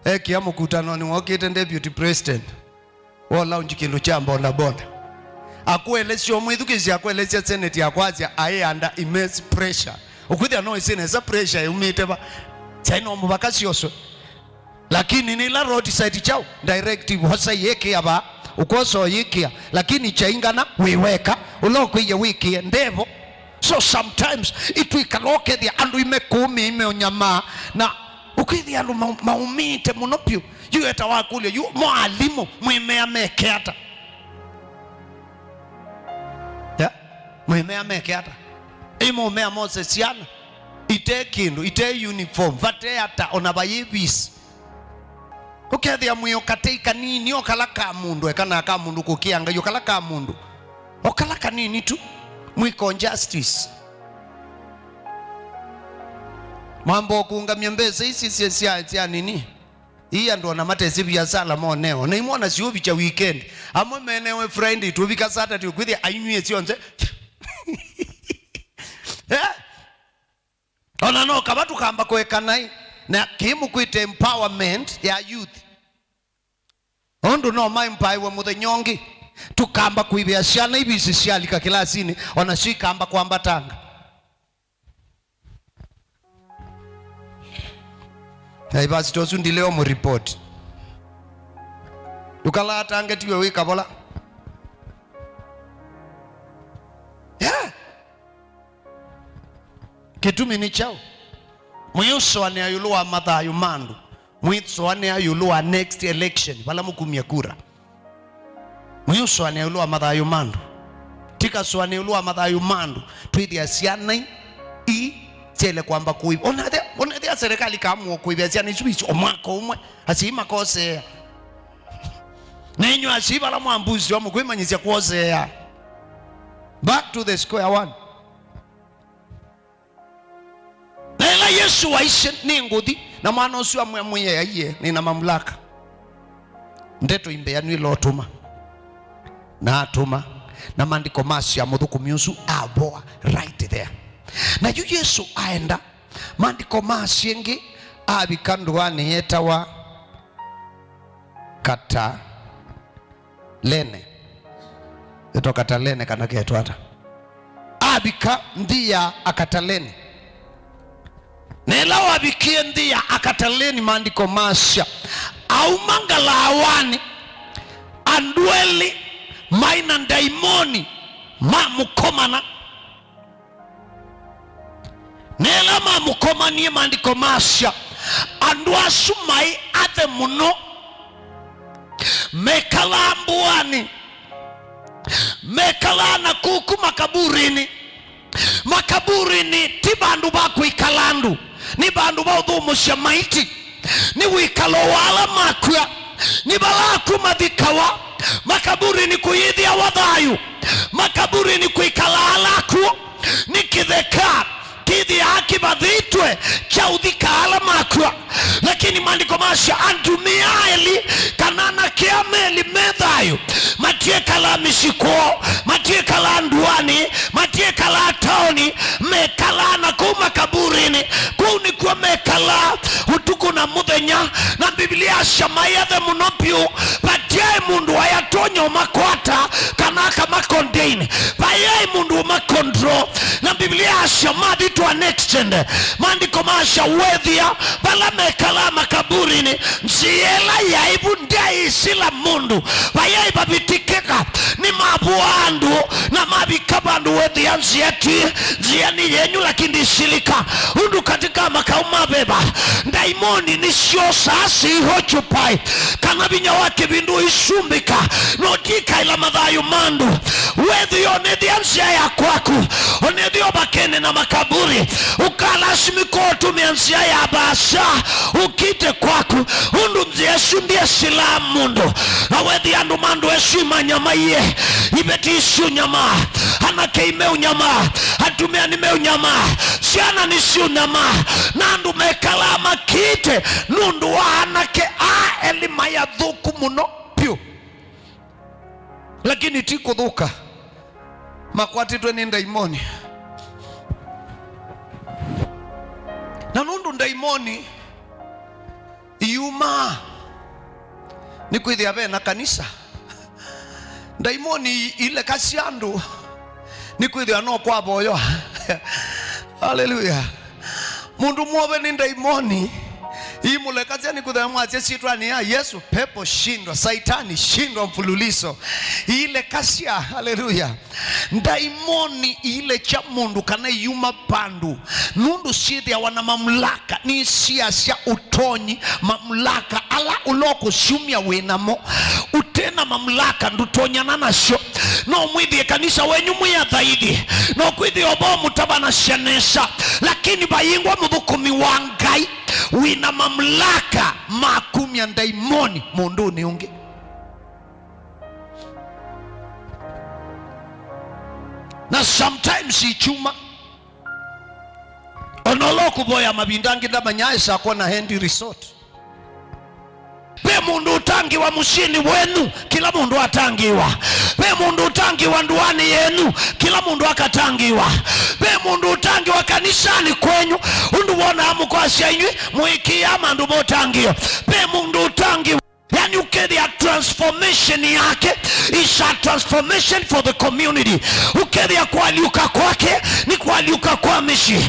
ekĩa mũkutanonĩ wokĩte deputy president wa launch kĩndũ kya bodaboda. Akwelesya, ũmwĩthukĩĩsya akwelesya senate akwasya aĩ under immense pressure. Ũkwĩthĩa no ĩsĩ nesa pressure yumĩte va. Kyai no mũvaka syoswe. Lakini nĩ ila roadside chao directive hosa yĩkĩa va, ũkosa ũyĩkĩa, lakini kyaingana wĩ weka, ũla ũkwĩie wĩkĩe ndevo. So sometimes itwĩkala ũkethĩa andũ imekũmĩa, imeũnyamaa, na ũkwĩthĩa andũ mau- maumĩte mũno vyũ. Yu eta wakũlya, yu mo alimũ mwĩmea meke ata? Ya? Mwĩmea meke ata? Imũmea mose syana ite kĩndũ, ite uniform, vate ata, ona vayĩ visi. Ũkethĩa mwĩ o katei kanini, o kala ka mũndũ, ekana ka mũndũ kũkĩa Ngai, o kala ka mũndũ, o kala kanini tu, mwĩko justice. Mwamba ũkũngamya mbesa isi sya, sya, sya nini? Ii andũ ona matesĩ viasala moneo. Na imwona siũvikya weekend. Amwe menewe Friday, tũvika Saturday, ũkwĩthĩa ainywie syonthe. Eh? Ona no kava tũkamba kũeka naĩ na kĩĩ mũkwĩte empowerment ya youth. Ũndũ no maempaĩwe mũthenya ũngĩ, tũkamba kũivĩa syana ivisi syalika kĩlasinĩ, ona syo ikamba kwambatanga. Na ivasita ũsu ndileo mũripoti. Ndũkalaatangetiwe wĩ kavola. Yeah. Kĩtumi nĩ kyaũ? Mwĩũsũanĩa ĩũlũ wa mathayũ ma andũ, mwĩsũanĩa ĩũlũ wa next election, vala mũkumya kura. Mwĩũsũanĩa ĩũlũ wa mathayũ ma andũ. Tikasũanĩa ĩũlũ wa mathayũ ma andũ, twĩthĩa syana ii syaĩle kwamba kũĩva. Onethĩa, onethĩa serikali kaamua kũĩvĩa syana isu visi o mwaka ũmwe, asyai makoseea. Na inyw'ĩ asyai vala mwambusiwa mũkwĩmanyĩsya kwoseea. Back to the square one. Na ĩla Yesũ waisye, "Nĩngũthi," na mwana ũsu amwĩa, "Mwĩai, aiee, nĩ na mamlaka." Ndeto imbea nĩla ũtũma. Na atũma. Na maandĩko masya mũthũkũmi ũsu avoa right there. Na yu Yesũ aenda, maandĩko masya ĩngĩ, avika ndũanĩ yetawa Kata- lene. Ĩtwa Katalene kana ketwa ata? Avika nthĩ ya Akataleni. Na ĩla wavikie nthĩ ya Akataleni, maandĩko masya, auma ngalaawanĩ, andũ elĩ maĩ na ndaimoni mamũkomana. Na ĩla mamũkomanie, maandĩko masya, andũ asu maĩ athe mũno, mekalaa mbũanĩ, mekalaa na kũku makaburinĩ. Makaburinĩ ti vandũ va kwĩkala andũ, nĩ vandũ va ũthũmũsya maiti. Nĩ wĩkalo wa ala makw'a, nĩ vala akw'ũ mathikawa. Makaburinĩ kũyĩthĩawa thayũ, makaburinĩ kwĩkalaa ala akw'ũ. Nĩ kĩtheka kĩthĩaa kĩvathĩtwe kya ũthika ala makw'a. Lakini maandĩko masya, atumĩa elĩ kana anake aa me elĩ me thayũ, matiĩkalaa mĩsyĩ kwoo, matiĩkalaa ndũanĩ, matiĩkalaa taoni, mekalaa na kũu makaburinĩ. Kũu nĩkw'o mekalaa ũtukũ na mũthenya, na Mbivilia yasya maĩ athe mũno vyũ, vatyaĩ mũndũ waĩ atonya ũmakwata kana akamacontain. Vayai mũndũ ũmacontrol. Na Mbivilia yasya Sya mathi to an extent. Maandĩko masya wethĩa vala mekalaa makaburinĩ, nzĩa ĩla yaĩ vu ndyaĩ ĩsĩla mũndũ. Vayaĩ vavĩtĩkĩka, nĩmavũaa andũ, na mavika vandũ wethĩa nzĩa ti, nzĩa nĩ yenyu, lakini ndĩsilĩka. Ũndũ katika makau ma veva, ndaimoni nĩsyosaa syĩoccupy, kana vinya wa kĩvindu isumbĩka, no tikaĩla mathayũ ma andũ. Wethĩa onethĩa nzĩa ya kwaku, onethĩa ũvakene na makaburi, ũkalasimika ũtũmĩa nzĩa ya vaasa ũkite kwaku, ũndũ nzĩa ĩsu ndĩesĩlaa mũndũ. Na wethĩa andũ ma ndũa ĩsu imanyamaie, iveti isiũnyamaa, anake imeũnyamaa, atumĩa nĩmeũnyamaa, syana nĩsiũnyamaa, na andũ mekalaa makite nũndũ wa anake aa elĩ mai athũku mũno vyũ. Lakini ti kũthũka, makwatĩtwe nĩ ndaimoni. Na nũndũ ndaimoni iyumaa, nĩkwĩthĩa ve na kanisa. Ndaimoni ilekasya andũ, nĩkwĩthĩa no kwavoywa. Haleluya. Mũndũ mwove nĩ ndaimoni, imũlekasya nĩkwĩthĩa mwasya syĩtwanĩ ya Yesu, pepo shindwa, Saitani shindwa mfululizo. Iilekasya, haleluya. Ndaimoni iilekya mũndũ kana iyuma vandũ, nũndũ syĩthĩawa na mamlaka, nĩsiasya ũtonyi, mamlaka ala ũla ũkũsyumya wĩ namo. Ũte na mamlaka, ndũtonyana nasyo. No mwĩthĩe kanisa wenyu mwĩ athaithi, no kwĩthĩe ovo mũtavanasya nesa, lakini vayĩngwa mũthũkũmi wa Ngai wĩ na mamlaka ma kumya ndaimoni mũndũnĩ ũngĩ. Na sometimes ikyuma, ona ũla ũkũvoya mavinda angĩ ndamanyaa ĩsa kwona end result. Ve mũndũ ũtangĩwa mũsyĩnĩ wenyu, kĩla mũndũ atangĩwa. Ve mũndũ ũtangĩwa ndũanĩ yenyu, kĩla mũndũ akatangĩwa. Ve mũndũ ũtangĩwa kanisanĩ kwenyu, ũndũ wonaa mũkwasya inyw'ĩ mũĩkĩĩaa mandũ ma ũtangĩĩo. Ve mũndũ ũtangĩwa, yani, ũkethĩa transformation yake is a transformation for the community. Ũkethĩa kũalyũka kwake nĩ kũalyũka kwa mĩsyĩ.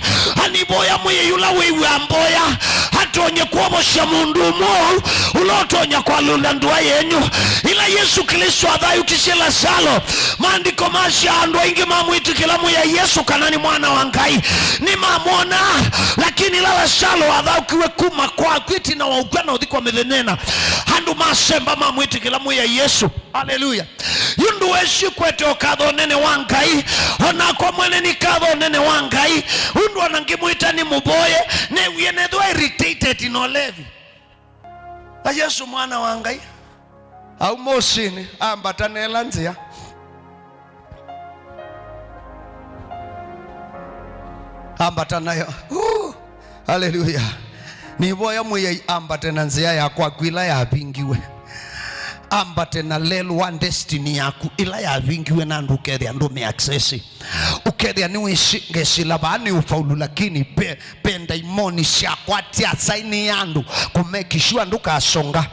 Anivoya Mwĩai ũla wĩw'aa mboya atonye kwovosya mũndũ ũmwe ũu ũla ũtonya kwalũla ndũa yenyu. Ĩla Yesũ Klĩsto athayũkisye Lasalo, maandĩko masya andũ aingĩ mamwĩtĩkĩla Mwĩai Yesũ kana nĩ Mwana wa Ngai, nĩmamwonaa. Lakini ĩla Lasalo wathaũkiwe kuma kwa akw'ũ ĩtina wa ũkw'a na ũthikwa mĩthenena, andũ masemba mamwĩtĩkĩla Mwĩai Yesũ. Aleluya. Yu ndũesĩ kwete ũkatho ũnene wa Ngai, onakwa mwene nĩ katho ũnene wa Ngai, ũndũ ona ngĩmwĩta nĩ mũvoye, newie nethwa irritated na ũlevi. Na Yesũ Mwana wa Ngai auma ũsĩnĩ, ambata nela nzĩa. Ambata nayo. Uu, haleluya. Nĩvoya Mwĩai ambate na nzĩa ya kwaku ĩla yavingiwe. Ambate na lelũ wa destiny yaku ĩla yavingiwe na andũ ũkethĩa ndũmĩ access. Ũkethĩa nĩwĩsĩ, ngesĩla vaa nĩ ũfaulu, lakini ve, ve ndaimoni syakwatya asaini ya andũ kũmekishiwa ndũkasonga.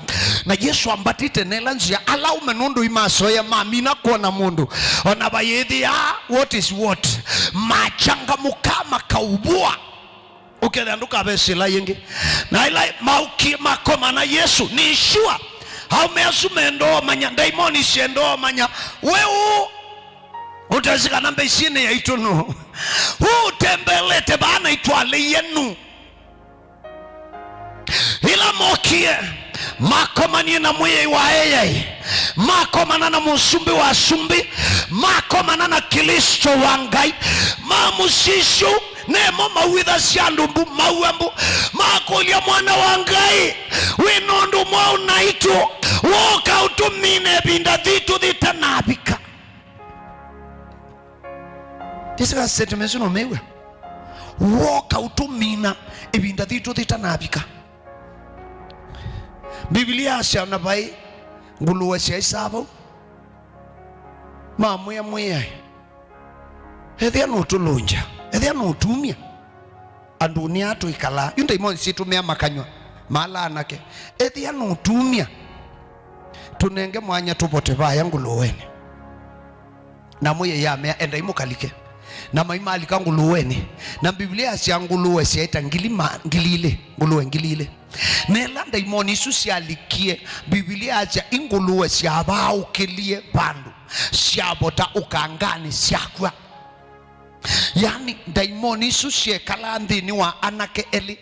Na Yesũ ambatĩte nela nzĩa, ala ũme nũndũ imasoya mamina kwona mũndũ, ona vayĩthĩa what is what, machangamũka makauvũa. Ũkethĩa ndũkavesĩla yĩngĩ. Na ĩla maukie makomana Yesũ, nĩ sure aũme asu mendoomanya, ndaimoni syendoomanya, we ũ Ũtesĩ kana mbei syĩnĩ yaitũ nũũ? Ũtembelete vaa na itwalĩie nũũ? Ĩla mokie, makomanie na Mwĩai wa eai, makomana na Mũsumbĩ wa asumbĩ, makomana na Klĩsto wa Ngai, mamũsisyu, nemo mauĩthasya andũ mbu, maua mbu, makũlya Mwana wa Ngai, wĩ na ũndũ mwaũ naitũ, woka ũtũmine ĩvinda yitũ yĩtanavika. Ndĩsĩ ka statement ĩsu nũmĩw'a. Woka ũtũmina ĩvinda yitũ yĩtanavika. Mbivilia yasya na vaĩ ngũlũe syaĩsaa vau. Mamwĩa Mwĩai, ethĩa nũtũlũngya, ethĩa nũtumya. Andũ nĩ aa tũikalaa. Yu ndaimoni syĩtũmĩa makanywa mala anake. Ethĩa nũtumya, tũnenge mwanya tũvote vaya ngũlũenĩ. Na Mwĩai amea, endai mũkalike. Na maimalika ngũlũenĩ. Na Mbivilia yasya ngũlũe syaĩ ta ngili ma-, ngili ilĩ, ngũlũe ngili ilĩ. Na ĩla ndaimoni isu syalikie, Mbivilia yasya i ngũlũe syavaaũkĩlie vandũ, syavota ũkanganĩ, syakw'a. Yani, ndaimoni isu syekalaa nthĩnĩ wa anake elĩ.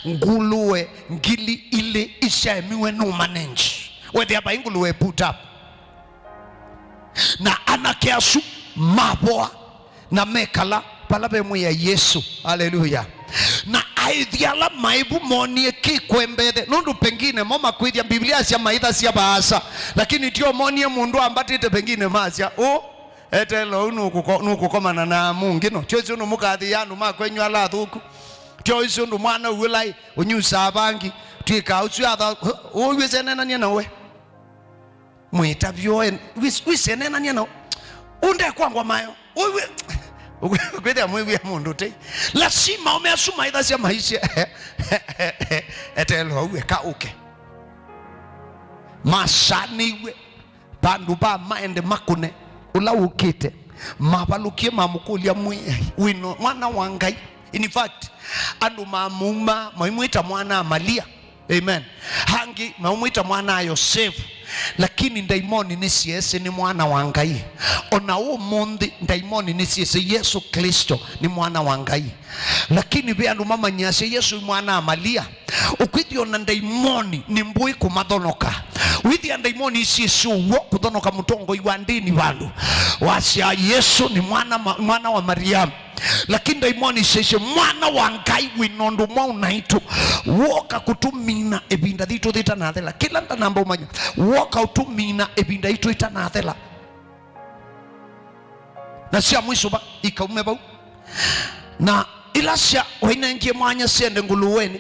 Ngũlũe ngili ilĩ isyaemiwe nũmanenji. Wethĩa vai ngũlũe put up. Na anake asu mavoa na mekala vala ve Mwĩai Yesũ. Aleluya. Na aĩthi ala maĩ vu moonie kĩkwembethe, nũndũ pengine mo makwĩthya Mbivilia yasya maithasya vaasa, lakini tyo moonie mũndũ ambatĩte pengine masya, "Ũ, eteela ũu nũkũko-, nũkũkomana na mũngĩ no. Tyo ĩsu nũmũkathĩĩa andũ ma kwenyu ala athũku. Tyo ĩsu ũndũ mwana ũyũ ũlaĩ ũnyusaa vangi, twĩkaa ũsu atha, ũwĩsĩ eneenanie na we." Mwĩtavyo en-, wĩs-, wĩsĩ eneenanie na ũndekwangwa mayo. Ũwĩ-, kwĩthĩa mwĩwĩa mũndũ tei. Lasima ũme asu maithasya maisye, "Eteela ũu eka ũke." Masanĩiwe. Vandũ va maende makũne ũla ũkĩte, mavalũkie mamũkũlya, "Mwĩai, wĩno mwana wa Ngai?" In fact, andũ mamuma maimwĩta mwana wa Malia. Amen. Angĩ maumwĩta mwana wa Yosevu. Lakini ndaimoni nĩsyeesĩ nĩ mwana wa Ngai. O na ũmũnthĩ ndaimoni nĩsyĩsĩ Yesũ Klĩsto nĩ mwana wa Ngai. Lakini ve andũ mamanyĩasya Yesũ nĩ mwana wa Malia. Ũkwĩthĩa ona ndaimoni nĩ mbũĩ kũmathonoka. Wĩthĩa ndaimoni isyĩsĩ ũw'o kũthonoka mũtongoi wa ndĩni vandũ, wasya, "Yesũ nĩ mwana ma-, mwana wa Mariamu." Lakini ndaimoni isyĩsĩ mwana wa Ngai wĩna ũndũ mwaũ naitũ. Woka kũtũmina ĩvinda yitũ yĩtanathela. Kĩla ndanamba ũmanya, woka ũtũmina ĩvinda yitũ yĩtanathela. Na sya mwĩsũva ikaume vau. Na ila sya wainengie mwanya syende ngũlũenĩ,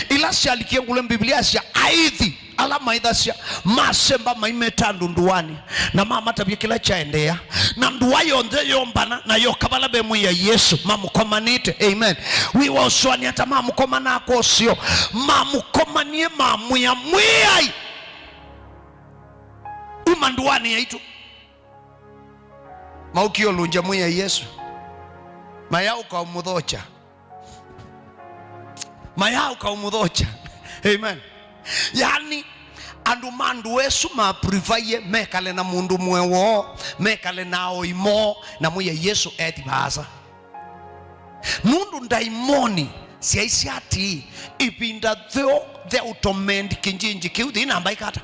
ila syalikie ngũlũenĩ, Mbivilia yasya aĩthi ala maithasya masemba maimeta andũ ndũanĩ, na mamatavya kĩla kyaendeea. Na ndũa yonthe yombana na yoka vala ve Mwĩai Yesũ mamũkomanĩte. Amen. Wĩwa ũsũanĩa ta mamũkomanaa kwa ũseo, mamũkomanie, mamwĩa, "Mwĩai, uma ndũanĩ yaitũ." Maũkie ũlũngya Mwĩai Yesũ. Mayaũka ũmũthokya. Mayaũka ũmũthokya. Amen. Yani, andũ ma ndũa ĩsu ma prefer-ie mekale na mũndũ ũmwe woo, mekale na aoi moo, na Mwĩai Yesũ ethi vaasa. Nũndũ ndaimoni syaisye atĩĩ, ĩvinda theo thya ũtomendi kĩnjinji kĩu thĩinamba ĩkata.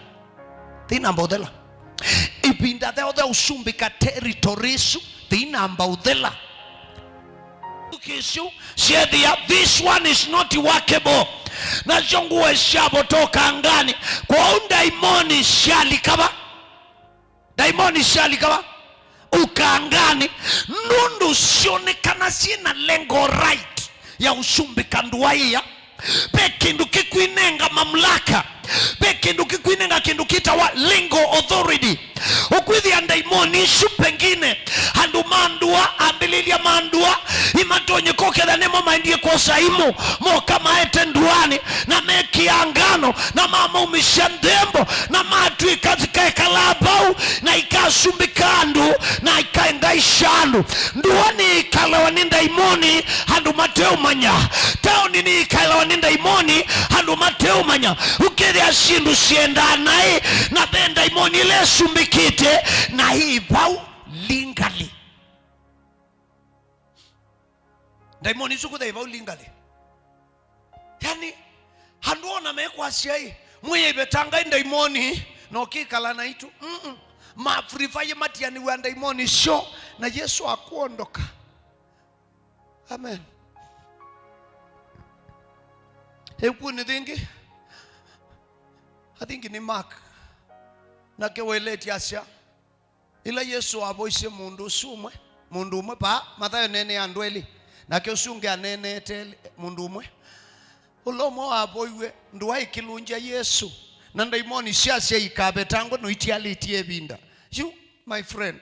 Thĩinamba ũthela. Ĩvinda theo thya ũsumbĩka territory ĩsu thĩinamba ũthela. Kĩsyu syethĩa, "This one is not workable." Nasyo ngũa syavotoka ngani. Kwoou ndaimoni syalika va? Ndaimoni syalika va? Ũkanganĩ. Nũndũ syonekana syĩ na legal right ya ũsumbĩka ndũa ĩya. Ve kĩndũ kĩkwinenga mamlaka. Ve kĩndũ kĩkwinenga kĩndũ kĩtawa legal authority. Ũkwĩthĩa ndaimoni isu pengine andũ ma ndũa, ambĩlĩlya ma ndũa, imatonye koketha nĩmo maendie kwosa imũ, moka maete ndũanĩ, na mekĩa ngano, na mamaumisya nthembo, na matw'ĩka zikaekalaa vau, na ikasumbĩka andũ, na ikaengaisya andũ. Ndũa nĩĩkalawa nĩ ndaimoni, andũ mateũmanya. Taoni nĩĩkalawa nĩ ndaimoni, andũ mateũmanya. Ũkethĩa syĩndũ syendaa naĩ, na ve ndaimoni ĩla ĩsumbĩkĩte, na ĩ vau legally. Ndaimoni isu kũtha ĩ vau legally. Yani, andũ ona mekwasya ĩ, Mwĩai vetangai ndaimoni, na ũkĩkala naitũ. Mm-mm. Mafrivaye matianĩw'a ndaimoni syo, na Yesũ akwondoka. Amen. Ĩkw'ũ nĩ thĩngĩ, I think nĩ Mark. Nake waĩlĩtye asya, ĩla Yesũ wavoisye mũndũ ũsu ũmwe, mũndũ ũmwe, vaa Mathayo nene ya andũ elĩ, nake ũsu ũngĩ aneenete elĩ, mũndũ ũmwe. Ũla ũmwe wavoiw'e, ndũa ĩkĩlũngya Yesũ, na ndaimoni syasya ikavetangwe no itialĩtye ĩvinda. You, my friend,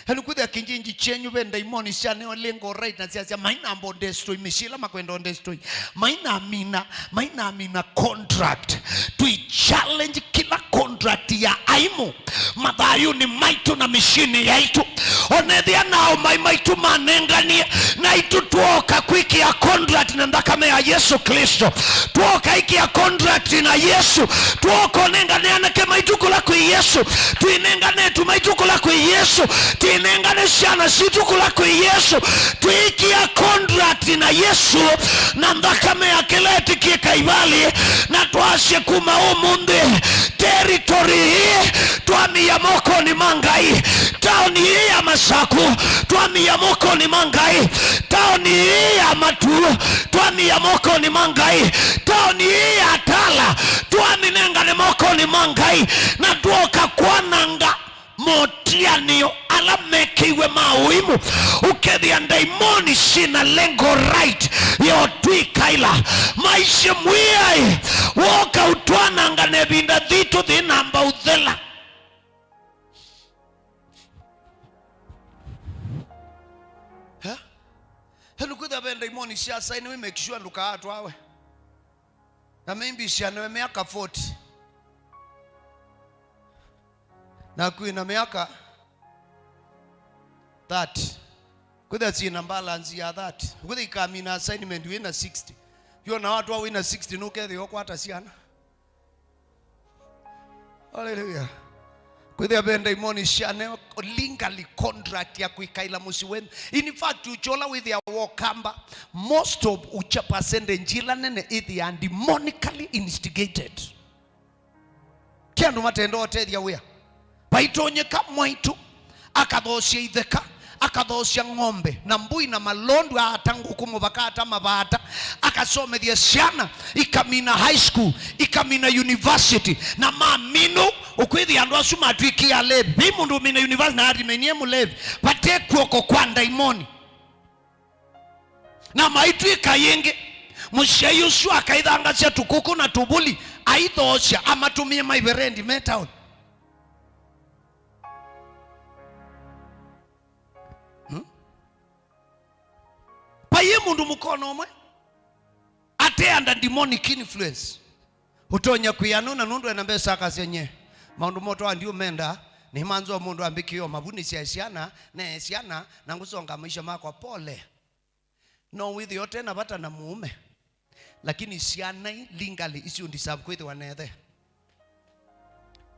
Enu kwĩthĩa kĩnjinji kyenyu ve ndaimoni syaneo lingo right na syasya mainamba ũndestroy mĩsyĩ ĩla makwenda ũndestroy. Mainamina, mainamina contract. Tũi challenge kĩla contract ya aimũ mathayũnĩ maitũ na mĩsyĩnĩ yaitũ. Onethĩa nao mai maitũ manenganie, naitũ tuoka kwĩkĩa contract na nthakame ya Yesu Kristo. Tuoka ikĩa contract na Yesu. Tuoka ũnengane anake maitũ kũla kwĩ Yesu. Twĩnengane eĩtu maitũ kũla kwĩ Yesu. Twĩnengane syana sitũ kũla kwĩ Yesu. Twĩkĩa contract na Yesu na nthakame ya kĩla etĩkie Kaivalĩ, na twasye kuma ũmũnthĩ, territory ĩĩ twamia mokonĩ ma Ngai. Taoni ĩĩ ya Masaku twamia mokonĩ ma Ngai. Taoni ĩĩ ya Matu twamia mokonĩ ma Ngai. Taoni ĩĩ ya Tala twamĩnengane mokonĩ ma Ngai, na tuoka kwananga motianĩo ala mekĩiwe ma ũimũ, ũkethĩa ndaimoni syĩna legal right ya ũtwĩkaĩla. Maisye Mwĩai, woka ũtwananga na ĩvinda thitũ thĩnamba ũthela. Eh? Enu kwĩthĩa ve ndaimoni sya saini, we make sure ndũkaatwawe. Na maybe syanewe myaka forty. Na kwĩna myaka thirty. Kwĩthĩa syĩna balance ya thirty. Kwĩthĩa ikamina assignment wĩna sixty. Yo na watwa wĩna sixty nũkethĩa ũkwata syana. Hallelujah. Kwĩthĩa ve ndaimoni syaneo legally contract ya kwĩkaĩla mũsyĩ wenu. In fact, ũkyola wĩthĩa wokamba, most of ucha percentage ĩla nene ĩthĩaa demonically instigated. Ti andũ matenda ũtethya wĩa. Vaitonyeka mwaitũ akathoosya itheka, akathoosya ng'ombe na mbũi na malondu, aata ngũkũ mũvaka, ata mavaata, akasomethya syana, ikamina high school, ikamina university, na maminu, ũkwĩthĩa andũ asu matw'ĩkie alevi. Vai mũndũ ũmina university na arimenie mũlevi, vate kw'oko kwa ndaimoni. Na maitw'ĩka yĩngĩ, mũsyai ũsu akaithangasya tũkũkũ na tũvũli, aithoosya, amatũmĩe maive rendi me taoni. Hmm? Vaiĩ mũndũ mũkono ũmwe ate under demonic influence. Ũtonya kwĩa nũna nũndũ ena mbesa, akasya, nye maũndũ motwa ndiũmenda, nĩmanzwa mũndũ ambĩkĩe o mavunĩsya syana, ne syana, na ngũsonga maisha makwa pole. No wĩthĩe ũte na vata na mũũme, lakini syana i legally isu deserve kwĩthĩwa na ĩthe.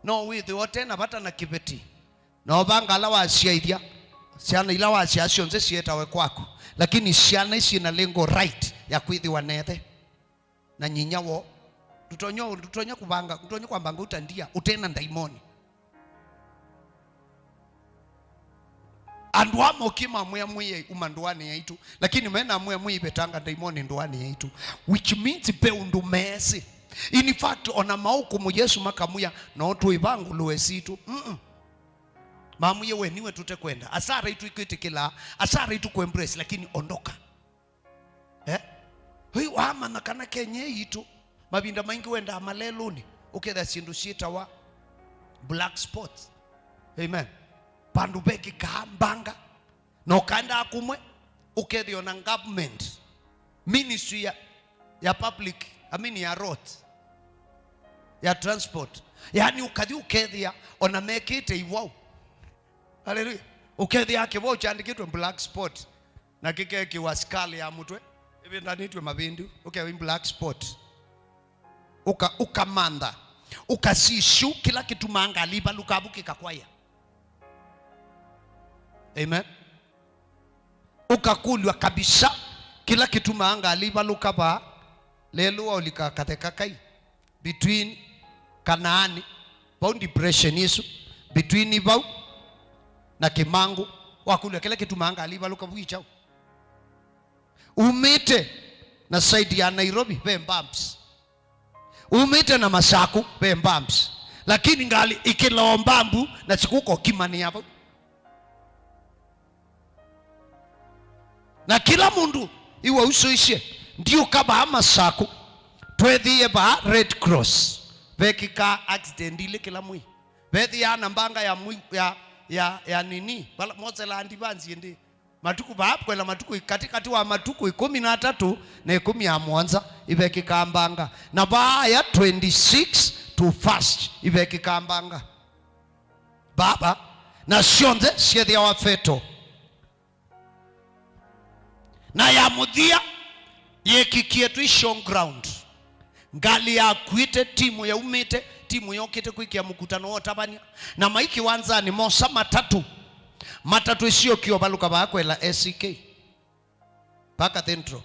No wĩthĩe ũte na vata na kĩveti, na ũvanga ala wasyaithya, syana ila wasyaa syonthe syĩtawe kwaku, lakini syana isu syĩ na legal right ya kwĩthĩwa na ĩthe na nyinya woo. Ndũtonya, ndũtonya kũvanga, ndũtonya kwambanga ũtandia ũte na ndaimoni. Andũ aa mokie mamwĩa Mwĩai uma ndũanĩ yaitũ, lakini mena mwĩa Mwĩai vetanga ndaimoni ndũanĩ yaitũ, which means ve ũndũ meesĩ. In fact, ona maũkũmũ Yesu makamwĩa, no twĩva ngũlũe sitũ. Mm-mm. Mamwĩe, we niwe tũtekwenda. Asara itũ ikwĩtĩkĩlaa, asara itũ kũembrace, lakini ondoka. Eh? Ĩĩ, wamanya kana Kenya ĩĩ yitũ, mavinda maingĩ wendaa malelũnĩ, ũkethĩa syĩndũ syĩtawa black spots. Amen. Vandũ vekĩkaa mbanga, na ũkaendaa kũmwe, ũkethĩa ona government, ministry ya, ya public, I mean ya roads, ya transport. Yaani ũkathi ũkethĩa ona mekĩte iwau. Haleluya. Ũkethĩa kĩvoo kyandĩkĩtwe black spot, na kĩkekĩwa skull ya mũtwe ĩvindanĩtw'e mavĩndĩ, ũkewa black spot. Ũka, ũkamantha, ũkasisyu kĩla kĩtumaa ngalĩ ivalũka vu kĩkakwaya. Amen. Ũkakũlw'a kabisa kĩla kĩtumaa ngalĩ ivalũka vaa, lelũ waũlika Katheka Kai, between Kanaani, vau depression ĩsu, between vau na Kĩmangũ, wakũlw'a kĩla kĩtumaa ngalĩ ivalũka vu i kyaũ? Umĩte na side ya Nairobi, ve bumps. Umĩte na Masaku, ve bumps. Lakini ngalĩ ikĩlaa mbambu na sikũka ũkimanĩa vau. Na kĩla mũndũ iwausũisye, ndiũka vaa Masaku, twethĩie vaa Red Cross. Vekĩkaa accident ilĩ kĩla mwei. Vethĩaa na mbanga ya, mwi- ya, ya, ya nini, vala moselaa ndivanzi ĩndĩ. Matukũ vaa kwela matukũ, katĩkatĩ wa matukũ ĩkũmi na atatũ na ĩkũmi ya mũonza ivekĩkaa mbanga. Na vaaya twenty-six to first ivekĩkaa mbanga. Vava, na syonthe syethĩawa fetal. Na ya mũthia yĩkĩkie twĩ showground. Ngalĩ yakuĩte, timu yaumĩte, timu yokĩte kwĩkĩa mũkutano wa ũtavany'a. Na mai kĩwanzanĩ mosa matatũ. Matatũ ĩsu yokie ũvalũka vaa kwela A C K. Vaa Cathedral.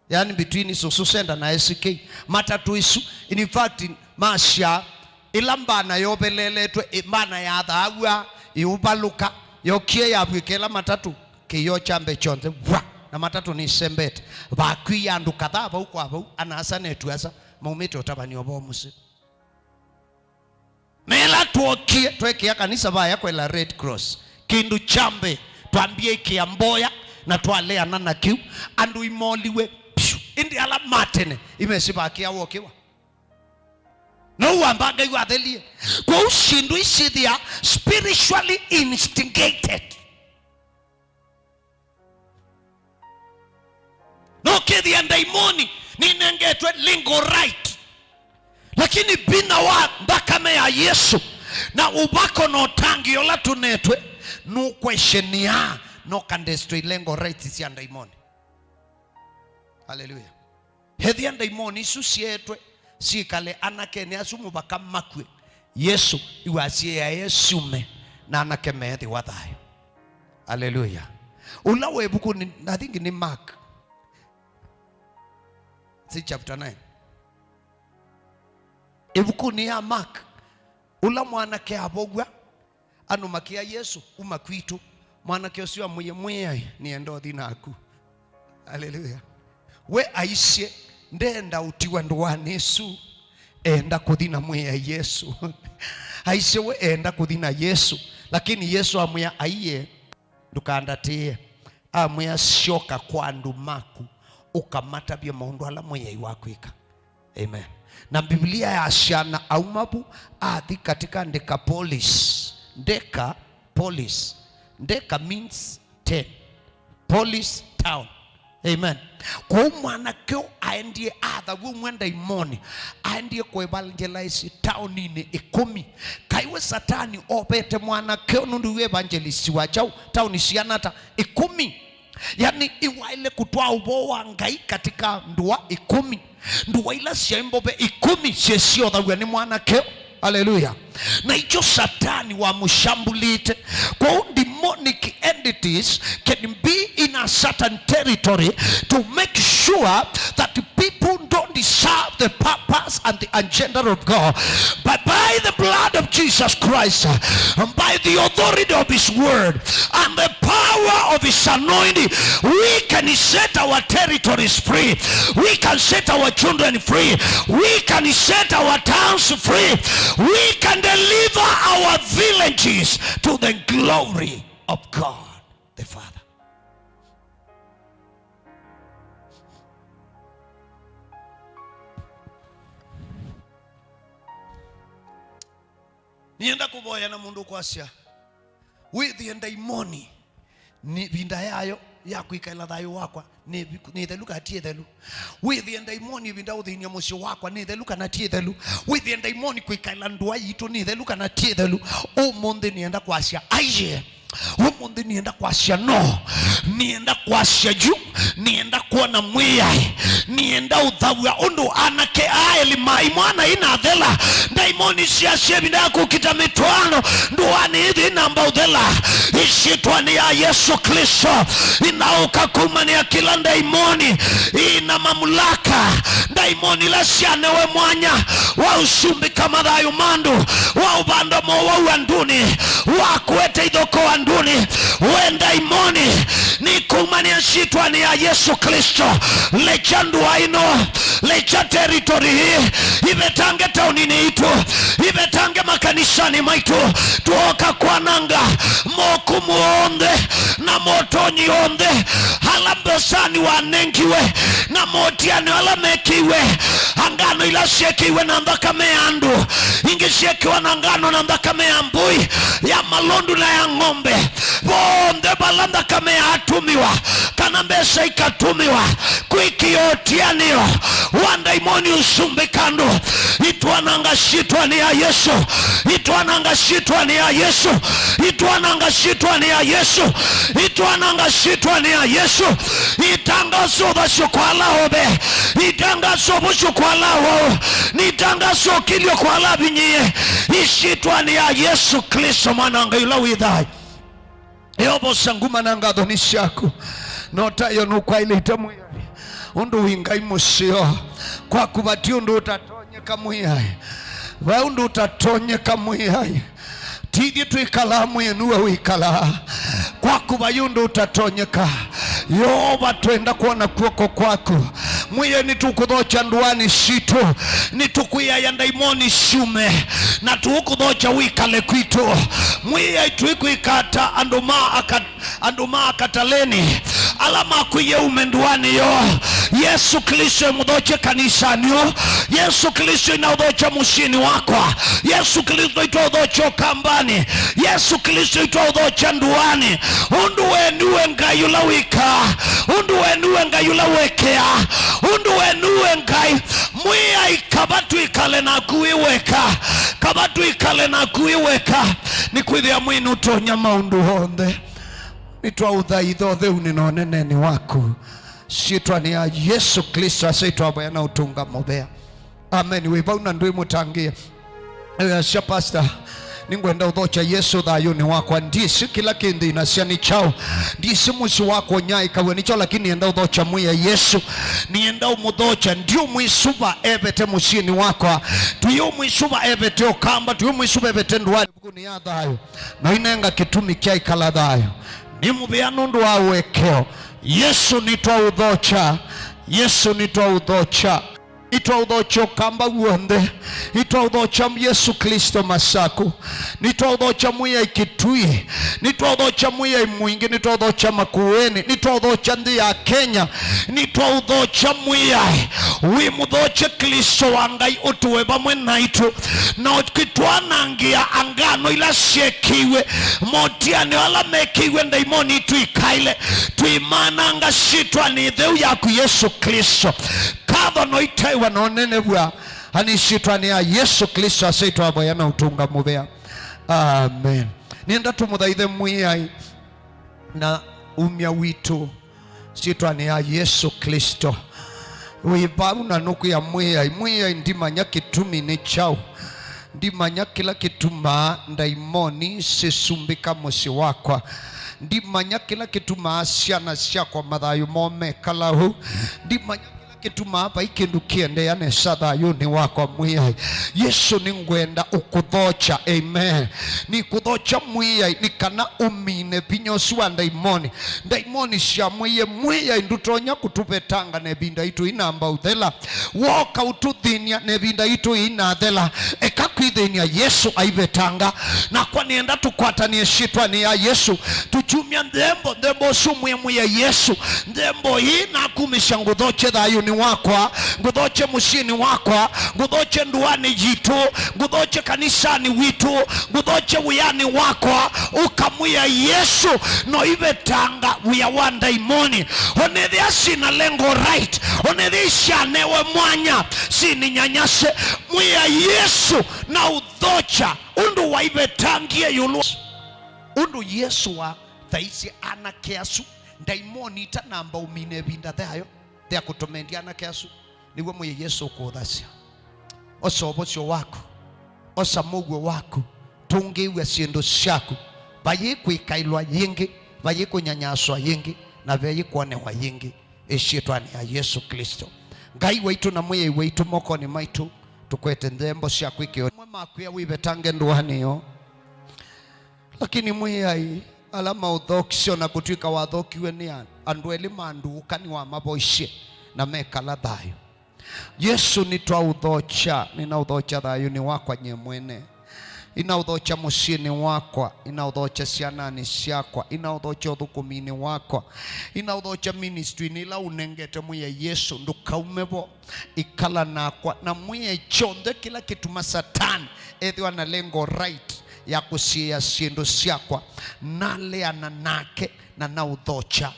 Yani between Susu Center na A C K. Matatũ ĩsu, in fact, masya, ĩla mbana yoveleletwe, ĩ-, mbana ya thaaw'a, ĩũvalũka, yokie yavw'ĩka ĩla matatũ, kĩoo kya mbee kyonthe, vwa, na matatũ nĩsembete. Vakw'ĩie andũ kadhaa vau kwa vau, ana-a-asa na eĩtu-a-asa, maumĩte ũtavany'a ũvoo mũseo. Na ĩla twookie, tweekĩa kanisa vaya kwela Red Cross. Kĩndũ kya mbee, twambie ĩkĩa mboya na twaleana na kĩu. Andũ imoliwe, pyu, ĩndĩ ala ma tene, imesĩ vakĩa wokĩwa. No wamba Ngai wathelie. Kwoou syĩndũ isyĩthĩa spiritually instigated. No kethĩa ndaimoni ninengetwe legal right. Lakini vinya wa nthakame ya Yesu na ũvako na ũtangĩĩo ũla tũnetwe, nũkweshenia no ka destroy legal rights sya ndaimoni. Haleluya. Ethĩa ndaimoni isu syeetwe syĩkale anakenĩ asu mũvaka makw'e, Yesu iwasyĩae syume na anake meethĩwa thayũ. Aleluya. Ũla wĩ ĩvukunĩ, I think nĩ Mark. Si chapter nine. Ĩvukunĩ ya Mark, ũla mwanake avow'a, andũ makĩa Yesũ kuma kwitũ. Mwanake ũsu amwĩie, "Mwĩai, nĩenda ũthi naku." Aleluya. We aisye, "Ndenda ũtiwa ndũanĩ ĩsu." Enda kũthi na Mwĩai Yesũ. Aisye we enda kũthi na Yesũ. Lakini Yesũ amwĩa, "Aiye, ndũkandatĩĩe." Amwĩa, "Syoka kwa andũ maku, ũkamatavye maũndũ ala Mwĩai wakwĩka." Amen. Na Biblia yasya, na auma vu, athi katika Decapolis. Decapolis. Deca means ten. Polis, town. Amen. Kwoou mwanake ũũ aendie, athaw'a ũmwe ndaimoni, aendie kũevangelize taũninĩ ĩkũmi. Kaiwe Satani ovete mwanake ũũ nũndũ wĩ evangelist wa kyaũ? Taũni siana ata? Ĩkũmi. Yani, iwaĩle kũtwaa ũvoo wa Ngai katika ndũa ĩkũmi. Ndũa ila syaĩ mbove ĩkũmi syĩsyothaw'a nĩ mwanake ũũ. Haleluya. Na ikyo Satani wamũshambulĩte. Kwoou demonic entities can be in a certain territory to make sure that people don't serve the purpose and the agenda of God. But by the blood of Jesus Christ, and by the authority of His word, and the power of His anointing, we can set our territories free. We can set our children free. We can set our towns free. We can deliver our villages to the glory of God the Father. Nĩenda kũvoya na mũndũ ũkwasya, wĩthĩe ndaimoni nĩ ĩvinda yayo ya kwĩkaĩla thayũ wakwa nĩ ĩviku, nĩ ĩthelu kana ti ĩthelu? Wĩthĩe ndaimoni ĩvinda ũthĩny'a mũsyĩ wakwa nĩ ĩthelu kana ti ĩthelu? Wĩthĩe ndaimoni kwĩkaĩla ndũa yitũ nĩ ĩthelu kana ti ĩthelu? Ũmũnthĩ nĩenda kwasya, aiye. Ũmũnthĩ nĩenda kwasya no. Nĩenda kwasya yu. Nĩenda kwona Mwĩai. Nĩenda ũthaw'a ũndũ anake aa elĩ ma imwana inathela. Ndaimoni syasya ĩvinda ya kũkita mĩtwaano ndũanĩ ĩthi inamba ũthela. Ĩsyĩtwanĩ ya Yesũ Klĩsto, inaũka kumanĩa kĩla ndaimoni ina mamulaka. Ndaimoni ila syanewe mwanya wa ũsumbĩka mathayũ ma andũ, wa ũvanda mowau andũnĩ, wa kũete ithokoo andũnĩ, we ndaimoni, nĩkũmanĩa syĩtwanĩ ya Yesũ Klĩsto. Lekya ndũa ĩno, lekya territory ĩĩ ivetange taũninĩ itũ, ivetange makanisanĩ maitũ. Twoka kwananga mokumu onthe na motonyi onthe ala mbesanĩ wanengiwe, na motianĩo ala mekĩiwe, angano ila syekĩiwe na nthakame ya andũ, ingĩ syekĩwa na ngano na nthakame ya mbũi, ya malondu na ya ng'ombe, vonthe vala nthakame yatũmĩwa, kana mbesa ikatũmĩwa kwĩkĩa ũtianĩo wa ndaimoni ũsumbĩka andũ, itwananga syĩtwanĩ ya Yesũ, itwananga syĩtwanĩ ya Yesũ, itwananga syĩtwanĩ ya Yesũ, itwananga syĩtwanĩ ya Yesũ. Itangaso ũthasyo kwa ala ove, itangaso ũvosyo kwa ala wau, nitangaso ũkilyo kwa ala avinyĩĩe, isyĩtwanĩ ya Yesũ Klĩsto, Mwana wa Ngai ũla wĩ thayũ. Yeova, ũsa nguma na ngatho nĩ syaku. Na ũtaĩo nũkwaĩlĩte Mwĩai, ũndũ wĩ Ngai mũseo. Kwaku vati ũndũ ũtatonyeka Mwĩai. Vai ũndũ ũtatonyeka Mwĩai. Ti ithyĩ twĩkalaa Mwĩai, nue wĩkalaa. Kwaku vai ũndũ ũtatonyeka. Yeova, twenda kwona kw'oko kwaku. Mwĩai, nĩtũkũthokya ndũanĩ sitũ. Nĩtũkwĩaĩa ndaimoni syume. Na tũkũthokya wĩkale kwitũ. Mwĩai, twĩkwĩka ata andũ ma aka-, andũ ma Kataleni, ala makwĩie ume ndũanĩ yoo? Yesũ Klĩsto ĩmũthokye kanisanĩ ũũ. Yesũ Klĩsto inaũthokya mũsyĩnĩ wakwa. Yesũ Klĩsto itwaũthokya ũkambanĩ. Yesũ Klĩsto itwaũthokya ndũanĩ. Ũndũ we nue Ngai ũla wĩkaa. Ũndũ we nue Ngai ũla wekeaa. Ũndũ we nue Ngai. Mwĩai, kava twĩkale naku wĩ weka. Kava twĩkale naku wĩ weka. Nĩkwĩthĩa Mwĩai nũtonya maũndũ onthe. Nĩtwaũthaitha ũtheunĩ na ũnenenĩ waku. Syĩtwanĩ ya Yesũ Klĩsto, asa itwavoya na ũtũnga mũvea. Amen. Wĩ vau na ndwĩmũtangĩĩa? Ewe asya, Pastor, nĩngwenda ũthokya Yesũ thayũnĩ wakwa. Ndyĩsĩ kĩla kĩ nthĩnasya nĩ kyaũ. Ndyĩsĩ mũsyĩ wakwa ũnyaĩĩkaw'a nĩ kyaũ, lakini nĩenda ũthokya Mwĩai Yesũ. Nĩenda ũmũthokya. Ndiũmwĩsuva evete mũsyĩnĩ wakwa. Tũyĩũmwĩsuva evete ũkamba. Tũyĩũmwĩsuva evete ndũanĩ ĩvukunĩ ya thayũ. Na ũinenga kĩtumi kya ĩkala thayũ. Nĩ mũvea nũndũ wa ũekeo. Yesũ, nĩtwaũthokya. Yesũ, nĩtwaũthokya. Nĩtwaũthokya ũkamba w'onthe. Nĩtwaũthokya Yesũ Klĩsto Masaku. Nĩtwaũthokya Mwĩai Kitui. Nĩtwaũthokya Mwĩai Mwingĩ. Nĩtwaũthokya Makueni. Nĩtwaũthokya nthĩ ya Kenya. Nĩtwaũthokya Mwĩai. Wĩmũthokye Klĩsto wa Ngai ũtũe vamwe naitũ. Na ũkĩtwanangĩa angano ila syekĩiwe, motianĩo ala mekĩiwe ndaimoni itwĩkaĩle. Twĩmananga syĩtwanĩ ĩtheu yaku Yesũ Klĩsto. Katho na ũitaĩwa na ũnenevw'a, ani syĩtwanĩ ya Yesũ Klĩsto, asa itwavoya na ũtũnga mũvea. Amen. Nĩenda tũmũthaithe Mwĩai na umya witũ syĩtwanĩ ya Yesũ Klĩsto. Wĩ vau na nũkwĩa Mwĩai, Mwĩai, ndimanya kĩtumi nĩ kyaũ. Ndimanya kĩla kĩtumaa ndaimoni sisumbĩka mũsyĩ wakwa. Ndimanya kĩla kĩtumaa syana syakwa mathayũ moo mekala ũu. Ndimanya kĩla kĩtumaa vai kĩndũ kĩendeea nesa thayũnĩ wakwa, Mwĩai. Yesũ, nĩngwenda ũkũthokya. Amen. Nĩkũthokya, Mwĩai, nĩ kana ũmine vinya ũsu wa ndaimoni. Ndaimoni syamwĩie, Mwĩai, ndũtonya kũtũvetanga na ĩvinda yitũ ĩinamba ũthela. Wooka ũtũthĩny'a na ĩvinda yitũ ĩinathela. Eka kwĩthĩny'a Yesũ aivetanga. Nakwa nĩenda tũkwatanĩe syĩtwanĩ ya Yesũ. Tũkyumya nthembo, nthembo ũsu mwĩe Mwĩai Yesũ. Nthembo ĩĩ nakumĩsya ngũthokye thayũnĩ wakwa, ngũthokye mũsyĩnĩ wakwa, ngũthokye ndũanĩ yitũ, ngũthokye kanisanĩ witũ, ngũthokye wĩanĩ wakwa. Ũkamwĩa Yesũ, no ivetanga wĩa wa ndaimoni. Onethĩa sina lengo right, onethĩa isyanewe mwanya, sininyanyase. Mwĩa Yesũ, na ũthokya ũndũ waivetangie ĩũlũ. Ũndũ Yesũ wathaisye anake asu, ndaimoni itanamba ũmina ĩvinda thyayo ya kũtũmendya anake asu, nĩw'o Mwĩai Yesũ ũkũũthasya. Osa ũvosyo waku, osa mũuo waku, tũngĩĩw'a syĩndũ syaku. Vayĩ kwĩkaĩlwa yĩngĩ, vayĩ kũnyanyaswa yĩngĩ, na vayĩ kwonewa yĩngĩ, ĩsyĩtwanĩ ya Yesũ Klĩsto. Ngai waitũ na Mwĩai waitũ, mokonĩ maitũ tũkwete nthembo sya kwĩkĩa ũmwe makwĩa wĩvetange ndũanĩ yoo. Lakini Mwĩai, ala maũthokisye, o na kũtw'ĩka wathokiw'e nĩ a-, andũ elĩ ma ndũũka, nĩwamavoisye na mekala thayũ. Yesũ, nĩtwaũthokya, nĩnaũthokya thayũnĩ wakwa nyie mwene. Inaũthokya mũsyĩnĩ wakwa, inaũthokya syananĩ syakwa, inaũthokya ũthũkũminĩ wakwa, inaũthokya ministry-inĩ ĩla ũnengete Mwĩai Yesũ, ndũkaume vo, ikala nakwa. Na Mwĩai, kyonthe kĩla kĩtuma Satani ethĩwa na lengo right ya kũsiĩĩa syĩndũ syakwa, naleana nake na naũthokya.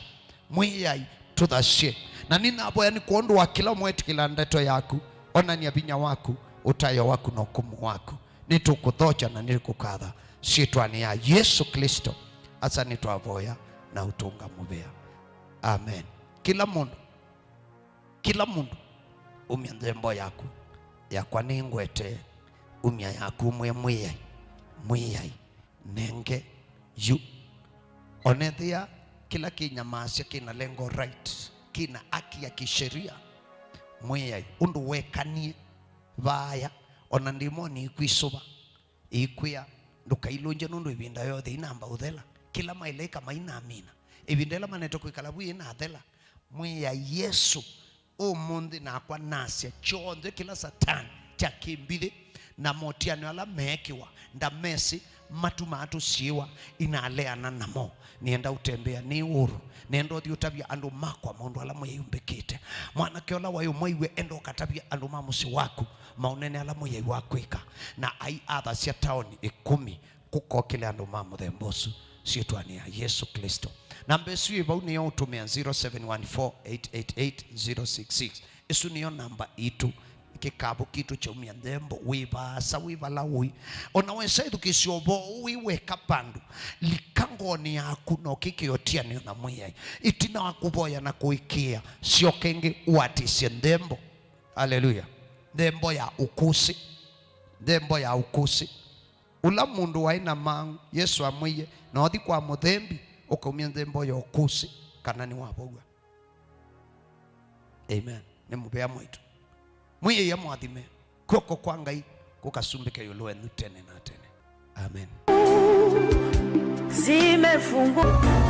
Mwĩai, tũthasye. Na nĩnavoya nĩ kwondũ wa kĩla ũmwe etĩkĩla ndeto yaku, onany'a vinya waku, ũtaĩo waku na ũkũmũ waku. Nĩtũkũthokya na nĩtũkũkatha syĩtwanĩ ya Yesũ Klĩsto. Asa nĩtwavoya na ũtũnga mũvea. Amen. Kĩla mũndũ, kĩla mũndũ, umya nthembo yaku, yakwa nĩngwete, umya yaku, mwĩe Mwĩai, Mwĩai, nenge yu. Onethĩa kĩla kĩnyamaasya kĩna lengo right, kĩna haki ya kisheria, Mwĩai, ũndũ wekanie vaaya, ona ndĩmoni ikwĩsũva, ikwĩa, ndũkailũngye nũndũ ĩvinda yonthe inamba ũthela. Kĩla malaĩka mainamina, ĩvinda ĩla manete kwĩkala vu ĩnathela. Mwĩai Yesũ, ũmũnthĩ nakwa nasya kyonthe kĩla Satani kya kĩmbithĩ na motianĩo ala meekĩwa ndamesĩ matumaa tũsiĩwa, inaleana namo. Nĩenda ũtembea nĩ ũru. Nĩenda ũthi ũtavya andũ makwa maũndũ ala Mwĩai ũmbĩkĩte. Mwanake ũla waĩ ũmwaiwe, enda ũkatavya andũ ma mũsyĩ waku maũnene ala Mwĩai wakwĩka. Na ai athasya taoni ĩkũmi kũkokĩle andũ ma mũthemba ũsu syĩtwanĩ ya Yesũ Klĩsto. Namba ĩsu yĩ vau nĩyo ũtũmĩa, zero seven one four eight eight eight zero six six. Ĩsu nĩyo namba itũ, kĩkavũ kitũ kyaumya nthembo. Wĩ vaasa, wĩ vala ũĩ, ona wesa ĩthukĩĩsya ũvoo ũũ wĩ weka vandũ, lika ngoonĩ yaku na ũkĩkĩe ũtianĩo na Mwĩai. Ĩtina wa kũvoya na kũĩkĩĩa, syoka ĩngĩ ũatĩsye nthembo. Aleluya! Nthembo ya ũkũsĩ, nthembo ya ũkũsĩ. Ũla mũndũ waĩ na mang'u, Yesũ amwĩie, na ũthi kwa mũthembi, ũkaumya nthembo ya ũkũsĩ, kana nĩwavow'a. Amen. Nĩ mũvea mwaitũ. Mwĩai amũathime. Kw'oko kwa Ngai kũkasumbĩke ĩũlũ wenyu tene na tene. Amen. Zimefungwa.